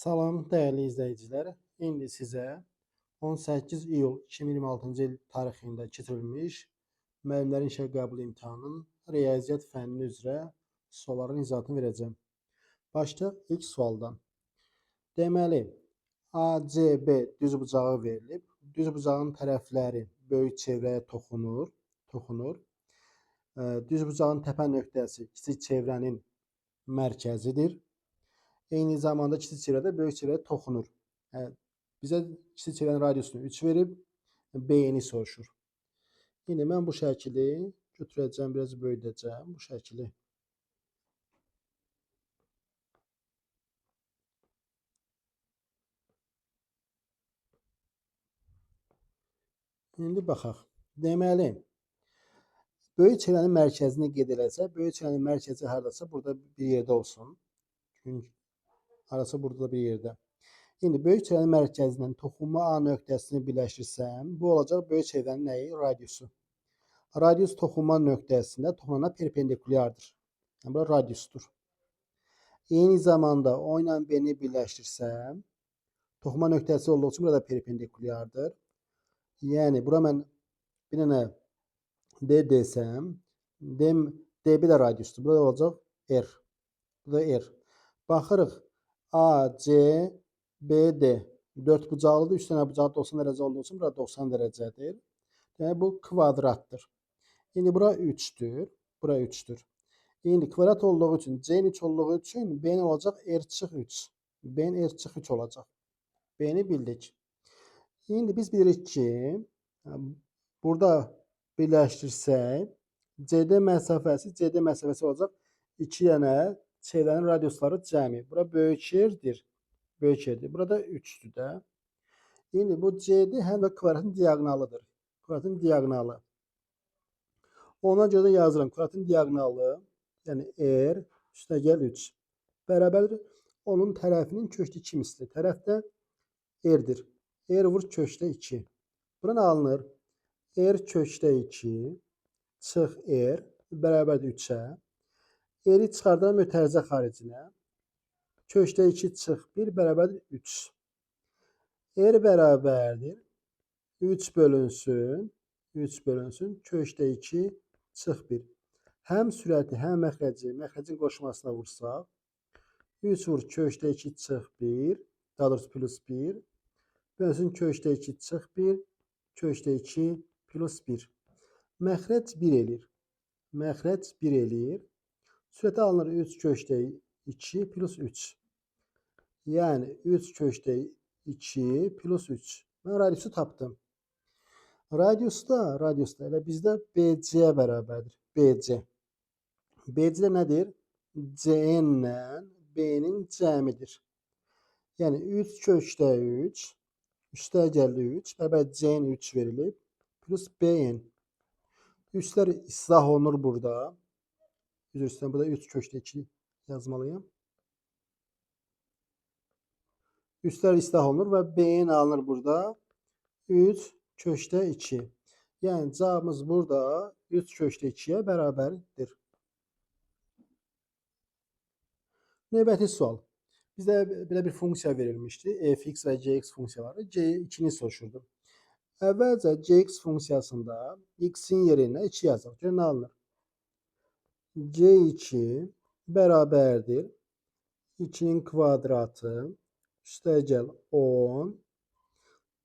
Salam dəyərli izləyicilər. İndi sizə 18 iyul 2026-cı il tarixində keçirilmiş müəllimlərin işə qəbul imtahanının riyaziyyat fənni üzrə sualların izahatını verəcəm. Başlayaq ilk sualdan. Deməli, ACB düzbucağı verilib. Düzbucağın tərəfləri böyük çevrəyə toxunur. Düzbucağın təpə nöqtəsi kiçik çevrənin mərkəzidir. Eyni zamanda kiçik çevrədə böyük çevrəyə toxunur. Bizə kiçik çevrənin radiusunu 3 verib, B-ni soruşur. İndi mən bu şəkili götürəcəm, biraz böyüdəcəm bu şəkili. İndi baxaq. Deməli, böyük çevrənin mərkəzini qeyd eləsək, böyük çevrənin mərkəzi hardasa burada bir yerdə olsun. Çünki arası burada da bir yerdə. İndi böyük çevrənin mərkəzindən toxunma A nöqtəsini birləşdirsəm, bu olacaq böyük çevrənin nəyi? Radiusu. Radius toxunma nöqtəsində toxunana perpendikulyardır. Yəni, bura radiusdur. Eyni zamanda O ilə B-ni birləşdirsəm, toxunma nöqtəsi olduğu üçün burada perpendikulyardır. Yəni, bura mən bir dənə D desəm, DB də radiusdur. Burada olacaq R. Bu da R. Baxırıq. A, C, B, D. 4 bucaqlıdır. 3 dənə bucağı 90 dərəcə olduğu üçün bura 90 dərəcədir. Yəni, bu kvadratdır. İndi bura 3-dür. Bura 3-dür. İndi kvadrat olduğu üçün, C-nin 3 olduğu üçün B-nin olacaq R çıx 3. B-nin R çıx 3 olacaq. B-ni bildik. İndi biz bilirik ki, burada birləşdirsək, CD məsafəsi olacaq 2 dənə çevrənin radiusları cəmi. Bura böyük yerdir. Böyük yerdir. Burada 3-dür də. İndi bu CD həm də kvadratın diaqonalıdır. Kvadratın diaqonalı. Ona görə də yazıram. Kvadratın diaqonalı, yəni R üstə gəl 3 bərabərdir. Onun tərəfinin kökdə 2 misli. Tərəf də R-dir. R vur kökdə 2. Bura nə alınır? R kökdə 2 çıx R bərabərdir 3-ə. R-i çıxardıram mötərizə xaricinə. Kökdə 2 çıx 1 bərabərdir 3. R bərabərdir 3 bölünsün 3 bölünsün kökdə 2 çıx 1. Həm sürəti, həm məxrəci, məxrəcin qoşmasına vursaq 3 vur kökdə 2 çıx 1, daha doğrusu plus 1 bölünsün kökdə 2 çıx 1, kökdə 2 plus 1. Məxrəc 1 eləyir. Məxrəc 1 eləyir. Sürəti alınır 3 kökdə 2 plus 3. Yəni 3 kökdə 2 plus 3. Mən radiusu tapdım. Radiusda elə bizdə BC-yə bərabərdir. BC. BC də nədir? CN-lə B-nin cəmidir. Yəni 3 kökdə 3 üstə gəldi 3 bərabər CN 3 verilib plus BN. Üstlər islah olunur burada. Üzr istəyirəm, burada 3 kökdə 2 yazmalıyam. Üstlər islah olunur və BN alınır burada 3 kökdə 2. Yəni cavabımız burada 3 kökdə 2-yə bərabərdir. Növbəti sual. Bizdə belə bir funksiya verilmişdi. Fx və gx funksiyaları. G2-ni soruşurdu. Əvvəlcə gx funksiyasında x-in yerinə 2 yazaq. Görün nə alınır? G2 bərabərdir 2-nin kvadratı üstə gəl 10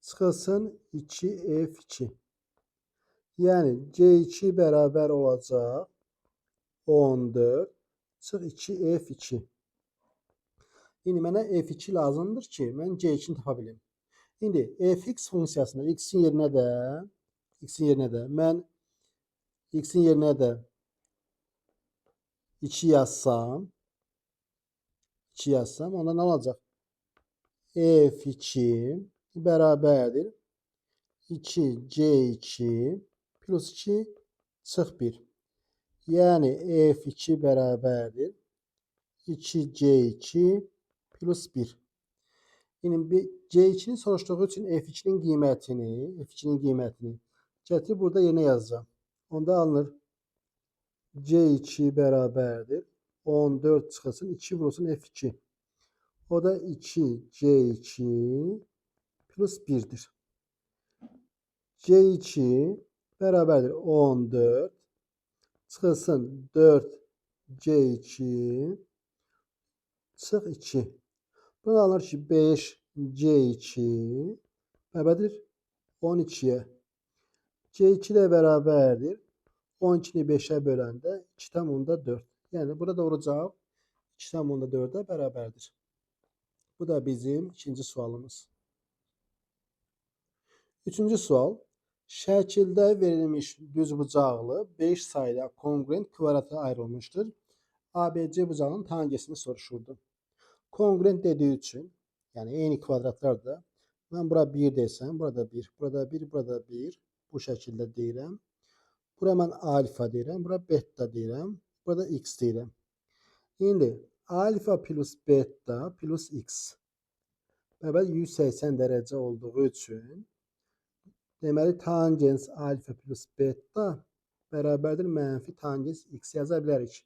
çıxılsın 2F2. Yəni G2 bərabər olacaq 14 çıx 2F2. İndi mənə F2 lazımdır ki, mən G2-ni tapa bilim. İndi fx funksiyasında x-in yerinə də mən x-in yerinə də 2 yazsam 2 yazsam onda nə olacaq? F2 bərabərdir 2G2 plus 2 çıx 1. Yəni F2 bərabərdir 2G2 plus 1. İndi G2-ni soruşduğu üçün F2-nin qiymətini gətirib burada yerinə yazacağam. Onda alınır C2 bərabərdir 14 çıxılsın 2 vurulsun F2. O da 2C2 plus 1'dir. C2 bərabərdir 14. Çıxılsın 4C2 çıx 2. Bunu alınır ki 5C2 bərabərdir 12'ye. C2 də bərabərdir. 12-ni 5'ə böləndə 2,4. Yəni burada doğru cavab 2,4'ə bərabərdir. Bu da bizim ikinci sualımız. Üçüncü sual. Şəkildə verilmiş düzbucaqlı 5 sayda kongruent kvadrata ayrılmışdır. ABC bucağının tangesini soruşurdu. Kongruent dediği üçün, yəni eyni kvadratlar da, mən bura 1 desəm, burada 1, burada 1, burada 1, bu şəkildə deyirəm. Bura mən alfa deyirəm, bura beta deyirəm, burada x deyirəm. İndi alfa plus beta plus x bərabər 180 dərəcə olduğu üçün, deməli tangens alfa plus beta bərabərdir mənfi tangens x yaza bilərik.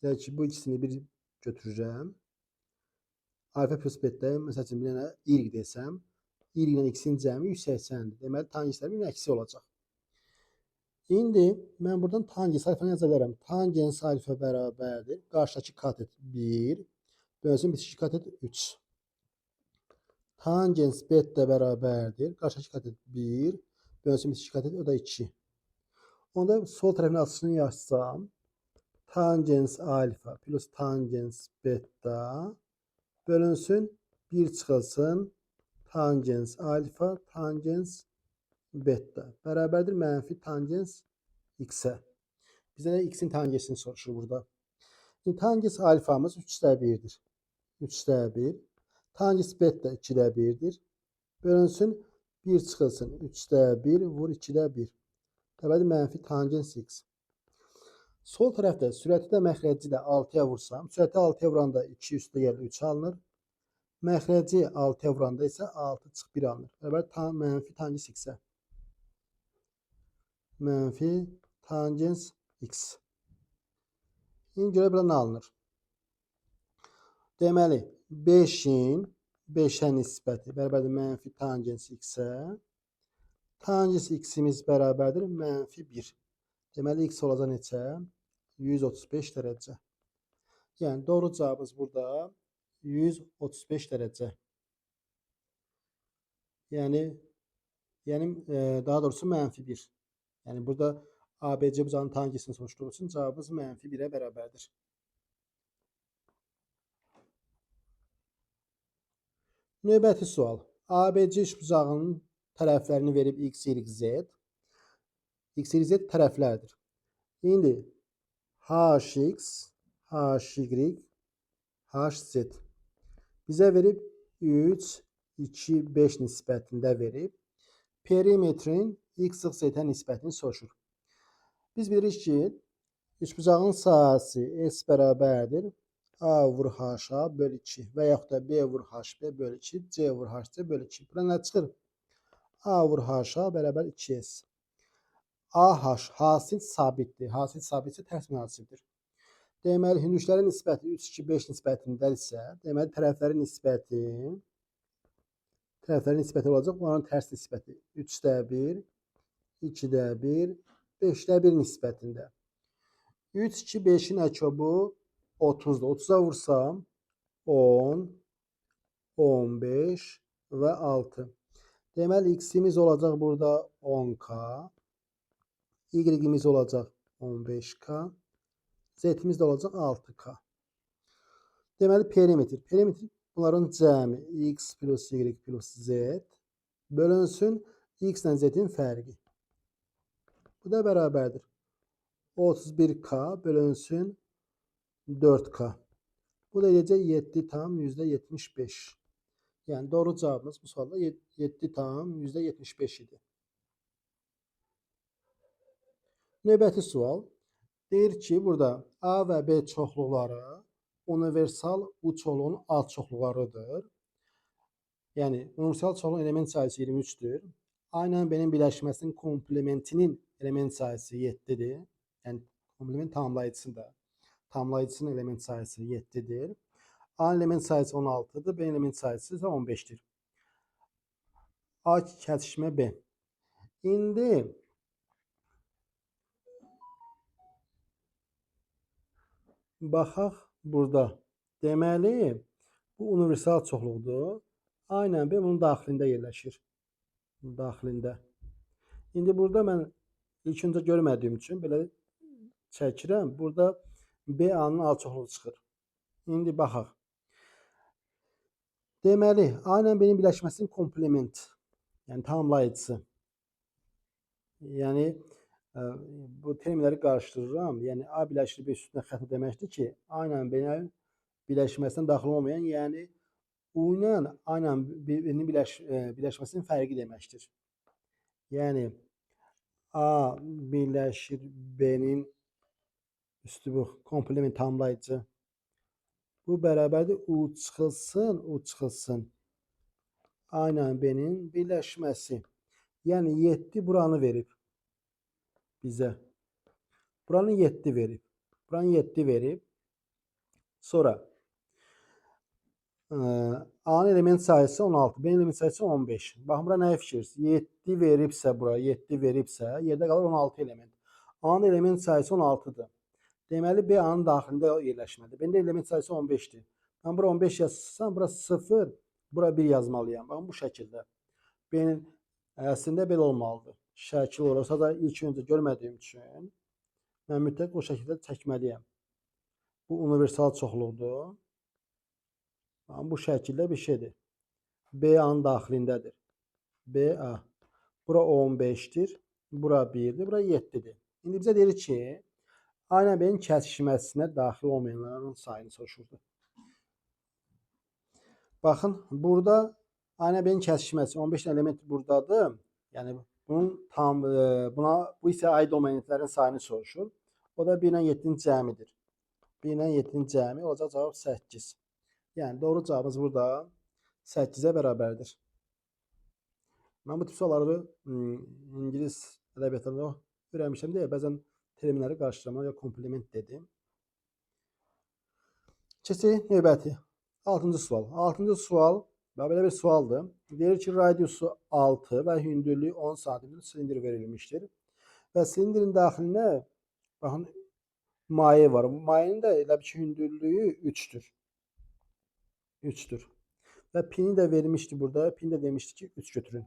Yəni ki, bu ikisini bir götürürəm. Alfa plus beta, məsəl üçün bir dənə y desəm, y ilə x-in cəmi 180-dir. Deməli tangenslərin birinin əksi olacaq. İndi mən buradan tangens alfanı yaza bilərəm. Tangens alfa bərabərdir. Qarşıdakı katet 1, bölünsün bitişik katet 3. Tangens beta bərabərdir. Qarşıdakı katet 1, bölünsün bitişik katet o da 2. Onda sol tərəfin açısını yazsam, tangens alfa plus tangens beta bölünsün 1 çıxılsın tangens alfa tangens beta bərabərdir mənfi tangens x-ə. Bizə də x-in tangensini soruşur burada. İndi tangens alfamız 3-də 1-dir. 3-də 1. Tangens beta 2-də 1-dir. Bölünsün 1 çıxılsın 3-də 1 vur 2-də 1. Bərabərdir mənfi tangens x. Sol tərəfdə sürəti də məxrəci də 6-ya vursam, sürəti 6-ya vuranda 2 üstə gəlir 3 alınır. Məxrəci 6-ya vuranda isə 6 çıx 1 alınır. Bərabər mənfi tangens x-ə. Mənfi tangens x. İndi görə burada nə alınır? Deməli, 5-in 5-ə nisbəti bərabərdir mənfi tangens x-ə. Tangens x-imiz bərabərdir mənfi 1. Deməli, x olacaq neçə? 135 dərəcə. Yəni, doğru cavabımız burada 135 dərəcə. Yəni, daha doğrusu mənfi 1. Yəni, burada ABC bucağının tangesini soruşduğu üçün cavabımız mənfi 1-ə bərabərdir. Növbəti sual. ABC üçbucağının tərəflərini verib x, y, z. X, y, z tərəflərdir. İndi hx, hy, hz. Bizə verib 3, 2, 5 nisbətində verib. Perimetrin x, z-ə nisbətini soruşur. Biz bilirik ki, üçbucağın sahəsi S bərabərdir A vur HA böl 2 və yaxud da B vur HB böl 2, C vur HC böl 2. Bura nə çıxır? A vur HA bərabər 2S. AH hasil sabitdir. Hasil sabitsə tərs münasibdir. Deməli, hündürlüklərin nisbəti 3, 2, 5 nisbətində isə, deməli, tərəflərin nisbəti olacaq. Onların tərs nisbəti 3-də 1, 2-də 1, 5-də 1 nisbətində. 3, 2, 5-in əkobu 30-dur. 30-a vursam 10, 15 və 6. Deməli, x-imiz olacaq burada 10K, y-imiz olacaq 15K, z-imiz də olacaq 6K. Deməli, perimetr. Perimetr bunların cəmi x plus y plus z bölünsün x ilə z-in fərqi. Bu da bərabərdir. 31K bölünsün 4K. Bu da edəcək 7,75. Yəni doğru cavabımız bu sualda 7,75 idi. Növbəti sual deyir ki, burada A və B çoxluqları universal U çoxluğunun alt çoxluqlarıdır. Yəni universal çoxluğun element sayısı 23-dür. A ilə B-nin birləşməsinin komplementinin element sayısı 7-dir. Yəni komplement tamamlayıcısının element sayısı 7-dir. A element sayısı 16-dır, B element sayısı isə 15-dir. A kəsişmə B. İndi baxaq burada. Deməli, bu universal çoxluqdur. A ilə B bunun daxilində yerləşir. Daxilində. İndi burada mən ilk öncə görmədiyim üçün belə çəkirəm. Burada B A-nın alt çoxluğu çıxır. İndi baxaq. Deməli, A ilə B-nin birləşməsinin komplement, yəni tamamlayıcısı. Yəni, bu terminləri qarışdırıram. Yəni, A birləşir B üstünə xətti deməkdir ki, A ilə B-nin birləşməsinə daxil olmayan, yəni U ilə A ilə B-nin birləşməsinin fərqi deməkdir. Yəni, A birləşir B-nin üstü bu komplement tamamlayıcı. Bu bərabərdir U çıxılsın, U çıxılsın. A ilə B-nin birləşməsi. Yəni 7 buranı verib bizə. Buranı 7 verib. Buranı 7 verib. Sonra A-nın element sayısı 16, B-nin element sayısı 15. Baxın, bura nəyə fikirirsiniz? 7 veribsə bura, 7 veribsə, yerdə qalır 16 element. A-nın element sayısı 16-dır. Deməli, B A-nın daxilində yerləşməlidir. B-nin element sayısı 15-dir. Mən bura 15 yazsam, bura 0, bura 1 yazmalıyam. Baxın, bu şəkildə. B-nin əslində belə olmalıdır. Şəkil olaraq, sadəcə ilk öncə görmədiyim üçün mən mütləq o şəkildə çəkməliyəm. Bu universal çoxluqdur. Baxın, bu şəkildə bir şeydir. B A-nın daxilindədir. B A. Bura 15-dir, bura 1-dir, bura 7-dir. İndi bizə deyir ki, A ilə B-nin kəsişməsinə daxil olmayanların sayını soruşurdu. Baxın, burada A ilə B-nin kəsişməsi 15 element buradadır. Yəni bunun tam buna bu hissə aid olmayan elementlərin sayını soruşur. O da 1 ilə 7-nin cəmidir. 1 ilə 7-nin cəmi olacaq cavab 8. Yəni doğru cavabımız burada 8-ə bərabərdir. Mən bu tip sualları ingilis ədəbiyyatında öyrənmişəm deyə bəzən terminləri qarışdıramam ya komplement dedim. Keçək növbəti. 6-cı sual. 6-cı sual belə bir sualdır. Deyir ki, radiusu 6 və hündürlüyü 10 sm silindir verilmişdir. Və silindirin daxilinə baxın maye var. Bu mayenin də elə bir ki, hündürlüyü 3-dür. 3-dür. Və pini də vermişdi burada. Pini də demişdi ki, 3 götürün.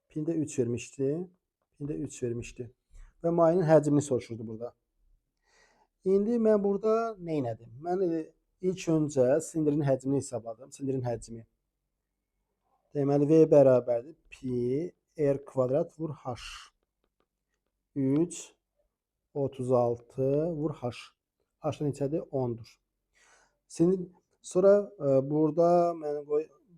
Pini də 3 vermişdi. Pini də 3 vermişdi. Və mayenin həcmini soruşurdu burada. İndi mən burada nə elədim? Mən ilk öncə silindirin həcmini hesabladım. Silindirin həcmi. Deməli, V bərabərdir pi r kvadrat vur h. 3, 36 vur h. H neçədir? 10-dur. Sonra burada mən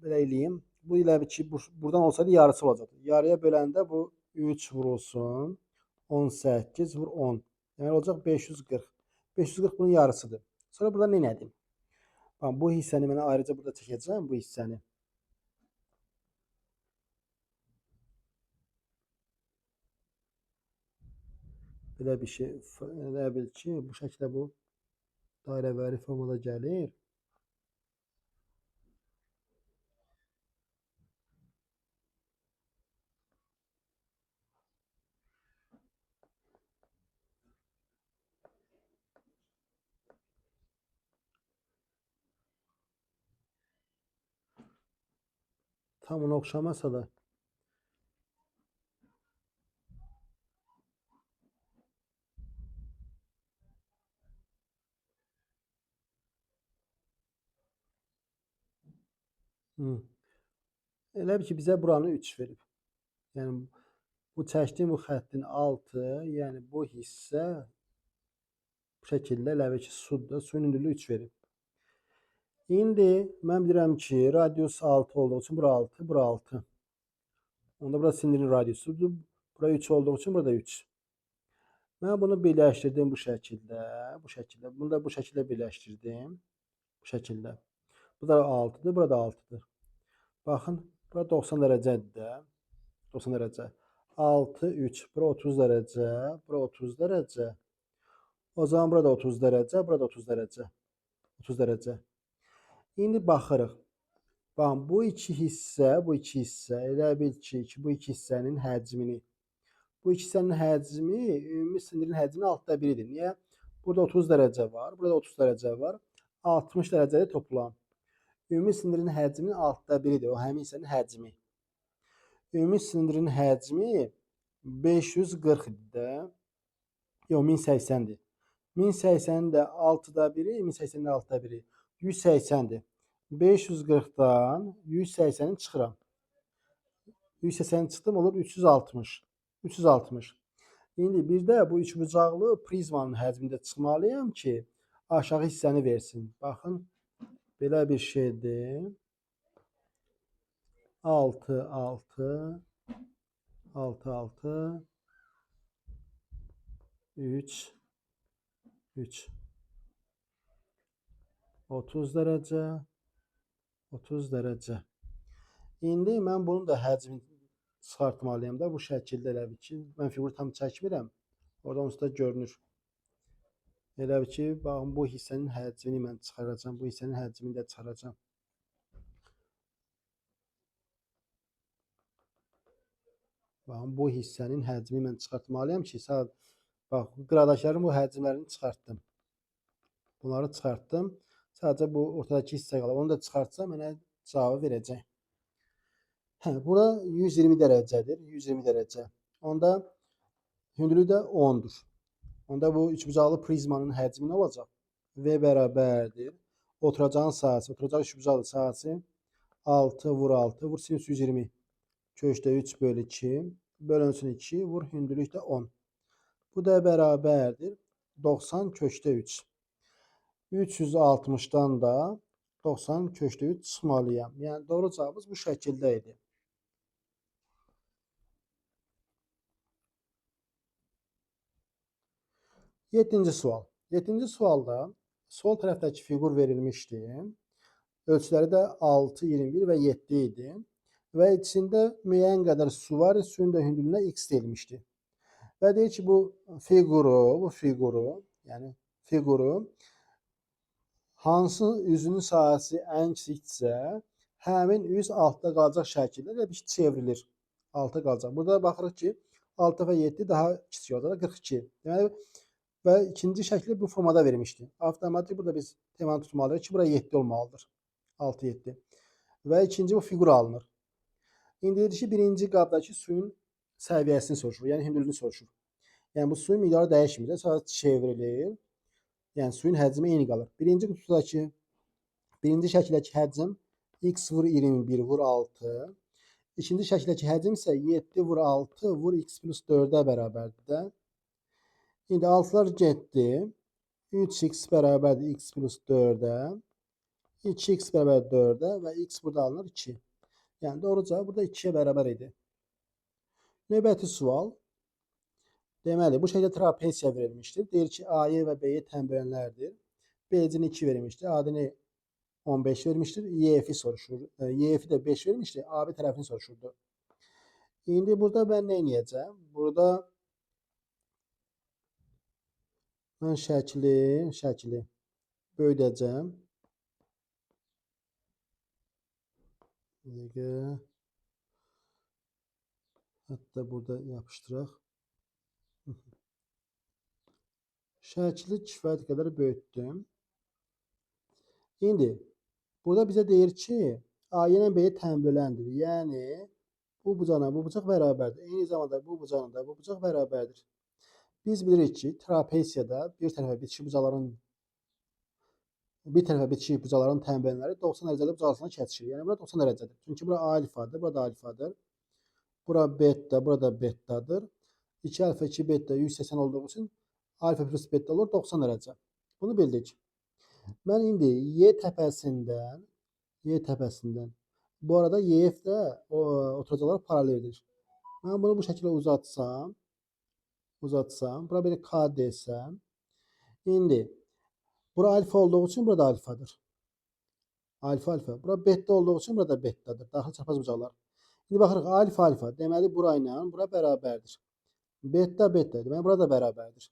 belə eləyim. Bu elə bir ki, buradan olsaydı yarısı olacaqdı. Yarıya böləndə bu 3 vurulsun. 18 vur 10. Deməli, olacaq 540. 540 bunun yarısıdır. Sonra burada nə elədim? Bax, bu hissəni mən ayrıca burada çəkəcəm, bu hissəni. Belə bir şey, elə bil ki, bu şəkildə bu dairəvari formada gəlir. Tam ona oxşamasa da. Elə bil ki, bizə buranı 3 verib. Yəni, bu çəkdiyim bu xəttin altı, yəni bu hissə bu şəkildə elə bil ki, sudur. Suyun hündürlüyü 3 verib. İndi mən bilirəm ki, radius 6 olduğu üçün bura 6, bura 6. Onda bura silindirin radiusudur. Bura 3 olduğu üçün burada 3. Mən bunu birləşdirdim bu şəkildə, bu şəkildə. Bunu da bu şəkildə birləşdirdim. Bu şəkildə. Bu da 6-dır, burada 6-dır. Baxın, bura 90 dərəcədir də. 90 dərəcə. 6, 3, bura 30 dərəcə, bura 30 dərəcə. O zaman burada 30 dərəcə, burada 30 dərəcə. 30 dərəcə. İndi baxırıq. Baxın, bu iki hissə, elə bil ki, bu iki hissənin həcmini. Bu iki hissənin həcmi ümumi silindrin həcminin 6-da 1-idir. Niyə? Burada 30 dərəcə var, burada 30 dərəcə var. 60 dərəcəli toplam. Ümumi silindrin həcminin 6-da 1-idir. O həmin hissənin həcmi. Ümumi silindrin həcmi 540 idi də. Yox, 1080-dir. 1080-in də 6-da 1-i, 1080-in də 6-da 1-i 180-dir. 540-dan 180-i çıxıram. 180-i çıxdım, olur 360. 360. İndi bir də bu üçbucaqlı prizmanın həcmində çıxmalıyam ki, aşağı hissəni versin. Baxın, belə bir şeydir. 6, 6, 6, 6, 3, 3, 30 dərəcə, 30 dərəcə. İndi mən bunun da həcmini çıxartmalıyam da bu şəkildə elə bil ki, mən fiquru tam çəkmirəm. Orada onsuz da görünür. Elə bil ki, baxın bu hissənin həcmini mən çıxaracağam. Bu hissənin həcmini də çıxaracağam. Baxın bu hissənin həcmini mən çıxartmalıyam ki, bax qıradakıların bu həcmlərini çıxartdım. Bunları çıxartdım. Sadəcə bu ortadakı hissə qalır. Onu da çıxartsam mənə cavabı verəcək. Hə, bura 120 dərəcədir. 120 dərəcə. Onda hündürlüyü də 10-dur. Onda bu üçbucaqlı prizmanın həcmi nə olacaq? V bərabərdir. Oturacağın sahəsi, oturacaq üçbucaqlı sahəsi 6 vur 6 vur sinüs 120. Kökdə 3 bölü 2 bölünsün 2 vur hündürlük də 10. Bu da bərabərdir. 90 kökdə 3. 360-dan da 90 kökdə 3 çıxmalıyam. Yəni doğru cavabımız bu şəkildə idi. Yeddinci sual. Yeddinci sualda sol tərəfdəki fiqur verilmişdi. Ölçüləri də 6, 21 və 7 idi. Və içində müəyyən qədər su var. Suyun da hündürlüyünə x deyilmişdi. Və deyir ki, bu fiquru, yəni fiquru hansı üzünün sahəsi ən kiçikdirsə, həmin üz altda qalacaq şəkildə elə bir çevrilir. Altta qalacaq. Burada baxırıq ki, 6 və 7 daha kiçik olacaq, 42. Deməli, və ikinci şəkli bu formada vermişdi. Avtomatik burada biz temanı tutmalıyıq ki, bura 7 olmalıdır. 6, 7. Və ikinci bu fiqur alınır. İndi deyir ki, birinci qabdakı suyun səviyyəsini soruşur, yəni hündürlüyünü soruşur. Yəni bu suyun miqdarı dəyişmir, sadəcə çevrilir. Yəni suyun həcmi eyni qalır. Birinci qutudakı, birinci şəkildəki həcm x vur 21 vur 6. İkinci şəkildəki həcm isə 7 vur 6 vur x plus 4-ə bərabərdir də. İndi 6-lar getdi. 3x bərabərdir x plus 4-ə. 2x bərabər 4-ə və x burada alınır 2. Yəni doğru cavab burada 2-yə bərabər idi. Növbəti sual. Deməli, bu şəkildə trapesiya verilmişdir. Deyir ki, AY və BY tənbölənlərdir. BC-ni 2 verilmişdir. AD-ni 15 vermişdir. YF-i soruşur. YF-i də 5 vermişdir. AB tərəfini soruşurdu. İndi burada mən nə edəcəm? Burada mən şəkli böyüdəcəm. Bir dəqiqə. Hətta burada yapışdıraq. Şəkli kifayət qədər böyütdüm. İndi burada bizə deyir ki, A ilə B tənböləndir. Yəni bu bucaqla bu bucaq bərabərdir. Eyni zamanda bu bucaqla da bu bucaq bərabərdir. Biz bilirik ki, trapesiyada bir tərəfə bitişik bucaqların tənbölənləri 90 dərəcəli bucaq arasında kəsişir. Yəni bura 90 dərəcədir. Çünki bura alfadır, bura da alfadır. Bura beta, bura da betadır. 2 alfa 2 beta 180 olduğu üçün alfa plus beta olur 90 dərəcə. Bunu bildik. Mən indi Y təpəsindən, bu arada YF də oturacaqlar paraleldir. Mən bunu bu şəkildə uzatsam, bura bir K desəm, indi bura alfa olduğu üçün burada alfadır. Alfa, alfa. Bura beta olduğu üçün burada betadır. Daxil çarpaz bucaqlar. İndi baxırıq alfa, alfa. Deməli, bura ilə bura bərabərdir. Beta, beta. Deməli, burada bərabərdir.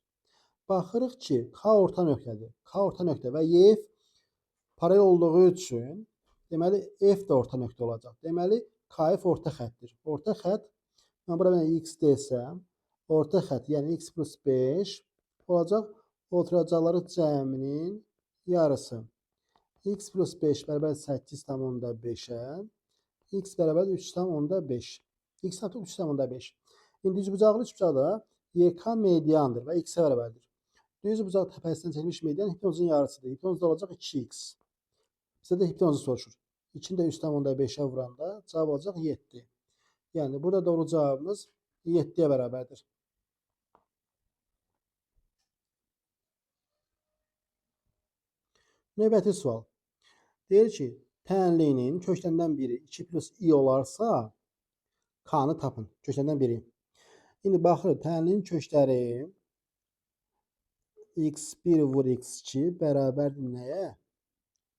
Baxırıq ki, K orta nöqtədir. K orta nöqtə və YF Paralel olduğu üçün, deməli, F də orta nöqtə olacaq. Deməli, KF orta xətdir. Orta xət, mən bura x desəm, orta xət, yəni x plus 5 olacaq oturacaqları cəminin yarısı. X plus 5 bərabər 8,5-ə, x bərabər 3,5. X tapdıq 3,5. İndi düzbucaqlı üçbucaqda YK mediandır və x-ə bərabərdir. Düzbucaq təpəsindən çəkilmiş median hipotenuzun yarısıdır. Hipotenuz da olacaq 2x. Bizə də hipotenuzu soruşur. 2-ni də 3,5-ə vuranda cavab olacaq 7. Yəni burada doğru cavabımız 7-yə bərabərdir. Növbəti sual. Deyir ki, tənliyinin köklərindən biri 2 plus i olarsa, k-nı tapın. Köklərindən biri. İndi baxırıq, tənliyinin kökləri x1 vur x2 bərabərdir nəyə?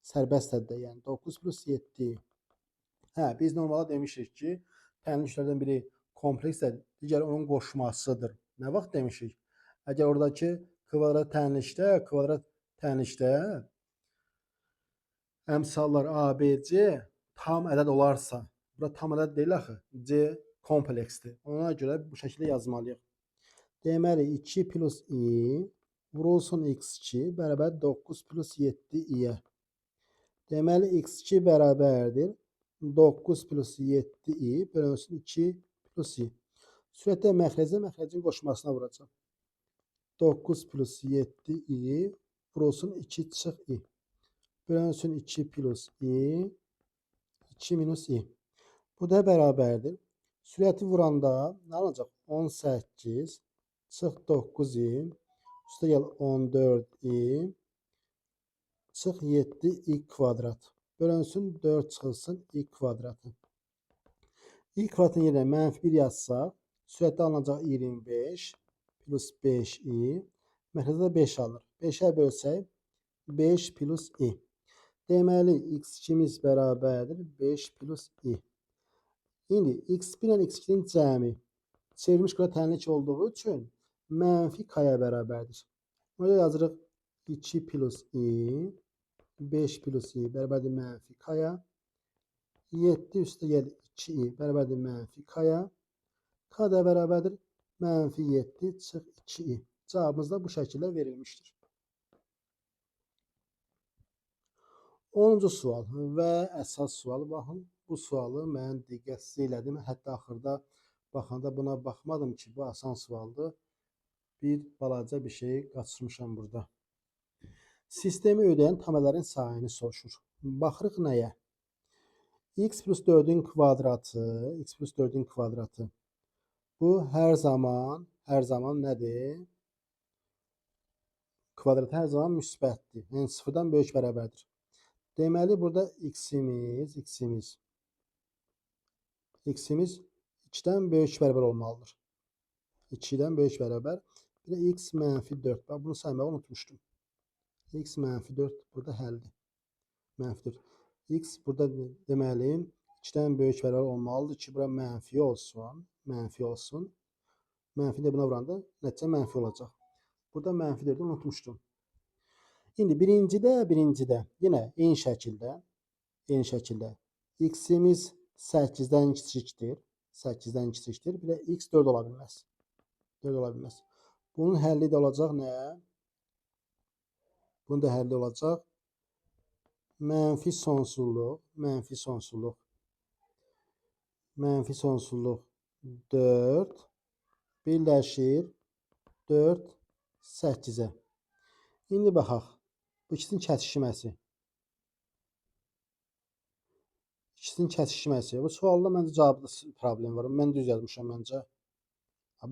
Sərbəst həddə, yəni 9 plus 7. Hə, biz normalda demişik ki, tənli köklərdən biri kompleksdir, digəri onun qoşmasıdır. Nə vaxt demişik? Əgər oradakı kvadrat tənlikdə əmsallar A, B, C tam ədəd olarsa, bura tam ədəd deyil axı, C kompleksdir. Ona görə bu şəkildə yazmalıyıq. Deməli, 2 plus i vurulsun x2 bərabər 9 plus 7 i-yə. Deməli, x2 bərabərdir 9 plus 7 i bölünsün 2 plus i. Sürətdə məxrəcə, məxrəcin qoşmasına vuracaq. 9 plus 7 i vurulsun 2 çıx i. Bölünsün 2 plus i, 2 minus i. Bu da bərabərdir. Sürəti vuranda nə alacaq? 18 çıx 9 i, üstə gəl 14 i, çıx 7 i kvadrat. Bölünsün 4 çıxılsın i kvadratı. İ kvadratın yerinə mənfi 1 yazsaq, sürətdə alınacaq 25 plus 5 i, məxrəcdə də 5 alınır. 5-ə bölsək 5 plus i. Deməli, x2-miz bərabərdir 5 plus i. İndi x1 ilə x2-nin cəmi çevrilmiş kvadrat tənlik olduğu üçün mənfi k-ya bərabərdir. Orada yazırıq 2 plus i, 5 plus i bərabərdir mənfi k-ya. 7 üstə gəl 2i bərabərdir mənfi k-ya. K da bərabərdir mənfi 7 çıx 2i. Cavabımız da bu şəkildə verilmişdir. 10-cu sual və əsas sual. Baxın, bu sualı mən diqqətsiz elədim. Hətta axırda baxanda buna baxmadım ki, bu asan sualdır. Bir balaca bir şey qaçırmışam burada. Sistemi ödəyən tam ədədlərin sayını soruşur. Baxırıq nəyə? X plus 4-ün kvadratı, x plus 4-ün kvadratı. Bu hər zaman nədir? Kvadrat hər zaman müsbətdir. Yəni sıfırdan böyük bərabərdir. Deməli, burada x-imiz 2-dən böyük bərabər olmalıdır. 2-dən böyük bərabər. Bir də x mənfi 4. Bax, bunu saymağı unutmuşdum. X mənfi 4 burada həldir. Mənfi 4. X burada deməli 2-dən böyük bərabər olmalıdır ki, bura mənfi olsun. Mənfi olsun. Mənfi də buna vuranda nəticə mənfi olacaq. Burada mənfi 4-ü unutmuşdum. İndi birincidə yenə eyni şəkildə x-imiz 8-dən kiçikdir. 8-dən kiçikdir. Bir də x 4 ola bilməz. 4 ola bilməz. Bunun həlli də olacaq nə? Bunun da həlli olacaq mənfi sonsuzluq, mənfi sonsuzluq, mənfi sonsuzluq 4 birləşir 4 8-ə. İndi baxaq. Bu ikisinin kəsişməsi. İkisinin kəsişməsi. Bu sualda məncə cavabda problem var. Mən düz yazmışam məncə.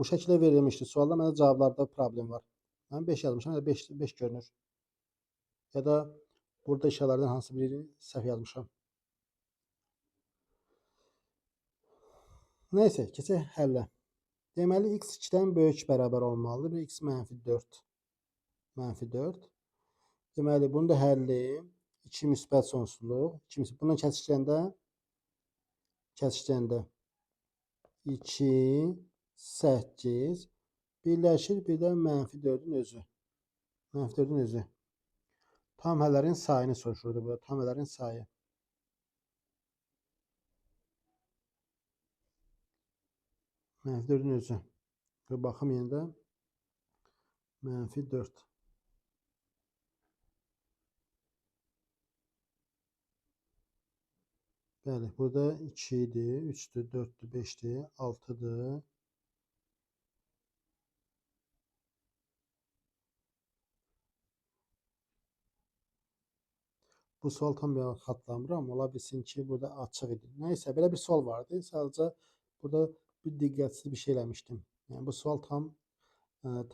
Bu şəkildə verilmişdi. Sualda məncə cavablarda problem var. Mən 5 yazmışam, ya da 5 görünür. Ya da burada işarələrdən hansı birini səhv yazmışam. Neyse, keçək həllə. Deməli, x 2-dən böyük bərabər olmalıdır. Bir x mənfi 4. Mənfi 4. Deməli, bunun da həlli 2 müsbət sonsuzluq. 2 müsbət. Bundan kəsişəndə 2, 8 birləşir. Bir də mənfi 4-ün özü. Mənfi 4-ün özü. Tam hələrin sayını soruşurdu burada. Tam hələrin sayı. Mənfi 4-ün özü. Bir baxım yenə də. Mənfi 4. Bəli, burada 2 idi, 3-dür, 4-dür, 5-dir, 6-dır. Bu sual tam bir xatırlamıram. Ola bilsin ki, burada açıq idi. Nəysə, belə bir sual vardı. Sadəcə burada bir diqqətsiz bir şey eləmişdim. Yəni, bu sual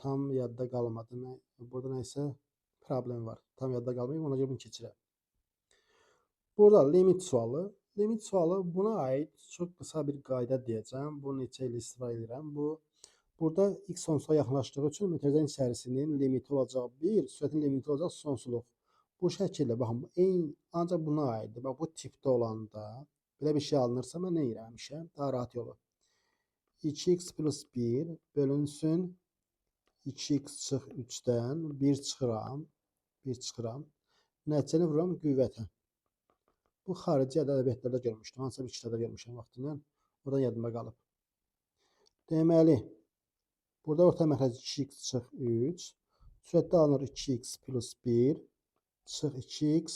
tam yadda qalmadı. Burada nəysə problem var. Tam yadda qalmayıb, ona görə bunu keçirəm. Burada limit sualı. Limit sualı buna aid çox qısa bir qayda deyəcəm. Bu neçə il istifadə edirəm. Burada x sonsuza yaxınlaşdığı üçün mötərizənin içərisinin limiti olacaq 1, sürətin limiti olacaq sonsuzluq. Bu şəkildə, baxın, ancaq buna aiddir. Bax, bu tipdə olanda belə bir şey alınırsa, mən nə edirəm həmişə? Daha rahat yolu. 2x plus 1 bölünsün 2x çıx 3-dən 1 çıxıram. 1 çıxıram. Nəticəni vururam qüvvətə. Bu xarici ədəbiyyatlarda görmüşdüm. Hansısa bir kitabda görmüşəm vaxtindən. Oradan yadıma qalıb. Deməli, burada orta məxrəc 2x çıx 3. Sürətdə alınır 2x plus 1. Çıx 2x,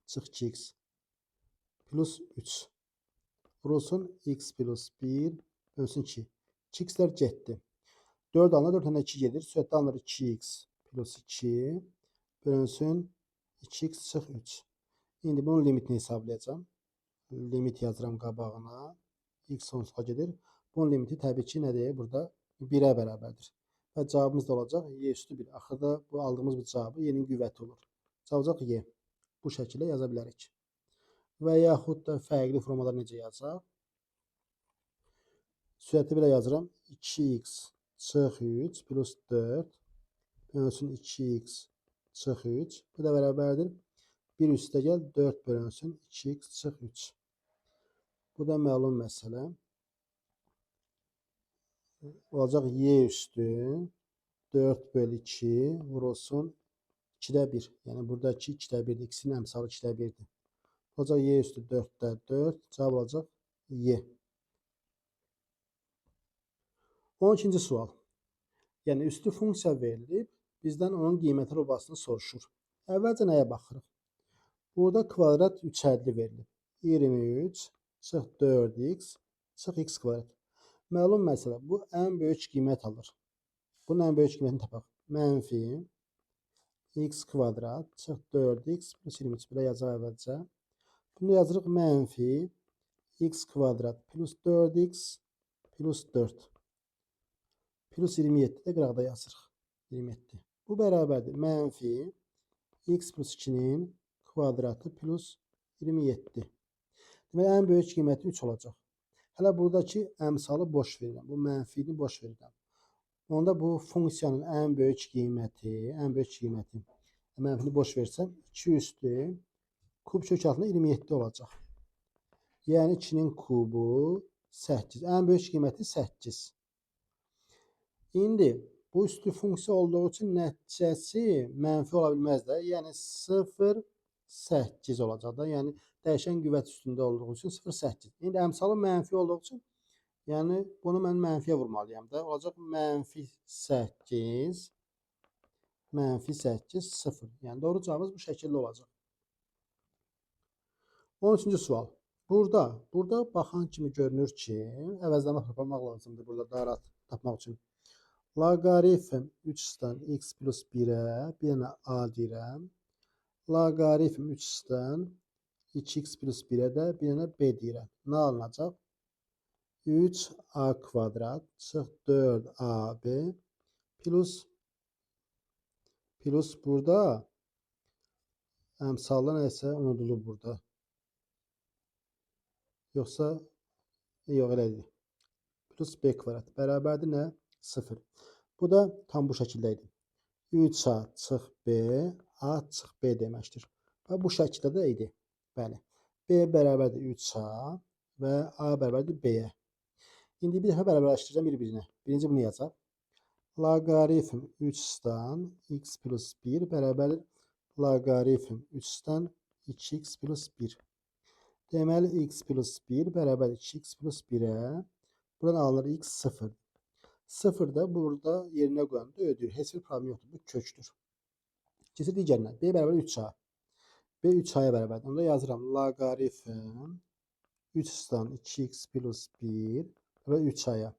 çıx 2x plus 3. Vurulsun x plus 1, bölsün 2. 2x'lər getdi. 4 alınır, 4 dənə 2 gedir. Sürətdə alınır 2x plus 2, bölünsün 2x çıx 3. İndi bunun limitini hesablayacağım. Limit yazıram qabağına. X sonsuza gedir. Bunun limiti təbii ki, nədir? Burada 1-ə bərabərdir. Və cavabımız da olacaq y üstü 1. Axırda bu aldığımız bu cavabı y'nin qüvvəti olur. Cavab olacaq y. Bu şəkildə yaza bilərik. Və yaxud da fərqli formada necə yazacaq? Sürəti belə yazıram. 2x çıx 3 plus 4 bölünsün 2x çıx 3. Bu da bərabərdir. 1 üstə gəl 4 bölünsün 2x çıx 3. Bu da məlum məsələ. Olacaq y üstü 4 bölü 2 vurulsun 2-də 1. Yəni buradakı 2-də 1-dir. X-in əmsalı 2-də 1-dir. Olacaq y üstü 4-də 4. Cavab olacaq y. 12-ci sual. Yəni üstü funksiya verilib, bizdən onun qiyməti rubasını soruşur. Əvvəlcə nəyə baxırıq? Burada kvadrat 3 ədli verilib. 23 çıx 4x çıx x kvadrat. Məlum məsələ, bu ən böyük qiymət alır. Bunun ən böyük qiymətini tapaq. Mənfi x kvadrat çıx 4x plus 23. Belə yazacaq əvvəlcə. Bunu yazırıq mənfi x kvadrat plus 4x plus 4. Plus 27 də qıraqda yazırıq. 27. Bu bərabərdir. Mənfi x plus 2-nin kvadratı plus 27. Deməli, ən böyük qiyməti 3 olacaq. Hələ buradakı əmsalı boş verirəm. Bu mənfini boş verirəm. Onda bu funksiyanın ən böyük qiyməti, mənfini boş versəm 2 üstü kub kök altında 27 olacaq. Yəni 2-nin kubu 8. Ən böyük qiyməti 8. İndi bu üstü funksiya olduğu üçün nəticəsi mənfi ola bilməz də. Yəni 0,8 olacaq da. Yəni dəyişən qüvvət üstündə olduğu üçün 0,8. İndi əmsalı mənfi olduğu üçün, yəni bunu mən mənfiyə vurmalıyam da. Olacaq mənfi 8, mənfi 8, 0. Yəni doğru cavabımız bu şəkildə olacaq. 13-cü sual. Burada baxan kimi görünür ki, əvəzləmə aparmaq lazımdır burada daha rahat tapmaq üçün. Loqaritm 3-dən x plus 1-ə, bir dənə a deyirəm. Loqaritm 3-dən 2x plus 1-ə də bir dənə b deyirəm. Nə alınacaq? 3a kvadrat çıx 4ab plus burada əmsalda nəsə unudulub burada. Yoxsa yox elə idi. Plus b kvadrat bərabərdir nə? 0. Bu da tam bu şəkildə idi. 3a çıx b, a çıx b deməkdir. Və bu şəkildə də idi. Bəli. B bərabərdir 3a və a bərabərdir b-yə. İndi bir dəfə bərabərləşdirəcəm bir-birinə. Birinci bunu yazacaq. Loqaritm 3-dən x plus 1 bərabərdir Loqaritm 3-dən 2x plus 1. Deməli, x plus 1 bərabər 2x plus 1-ə. Buradan alınır x 0. 0 da burada yerinə qoyanda ödəyir. Heç bir problem yoxdur. Bu kökdür. Keçir digərinə. B bərabər 3a. B 3a-ya bərabərdir. Onda yazıram. Loqaritm 3-dən 2x plus 1 və 3a-ya.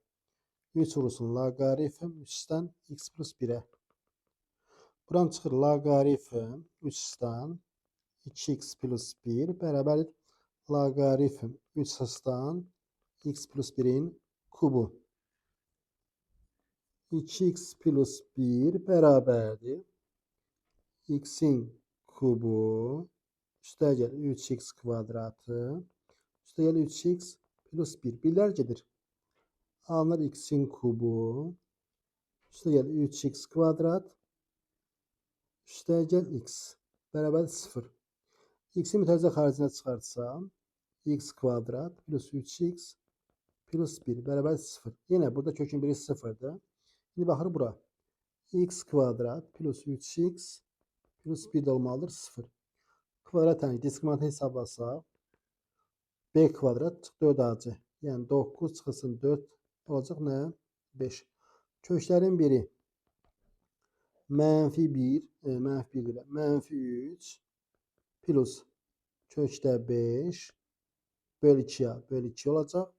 3 vurulsun loqaritm 3-dən x plus 1-ə. Buradan çıxır loqaritm 3-dən 2x plus 1 bərabərdir loqaritm 3-dən x plus 1-in kubu. 2x plus 1 bərabərdir x-in kubu üstəgəl 3x kvadratı üstəgəl 3x plus 1. Birlər gedir. Alınır x-in kubu üstəgəl 3x kvadrat üstəgəl x bərabər 0. X-i mütərzə xaricinə çıxartsam x kvadrat plus 3x plus 1 bərabər 0. Yenə burada kökün biri 0-dır. İndi baxırıq bura. X kvadrat plus 3x plus 1 də olmalıdır 0. Kvadrat, yəni diskriminantı hesablasaq b kvadrat çıx 4ac. Yəni 9 çıxılsın 4 olacaq nə? 5. Köklərin biri mənfi 1, mənfi 1 deyiləm, mənfi 3 plus kökdə 5 böl 2-yə böl 2 olacaq.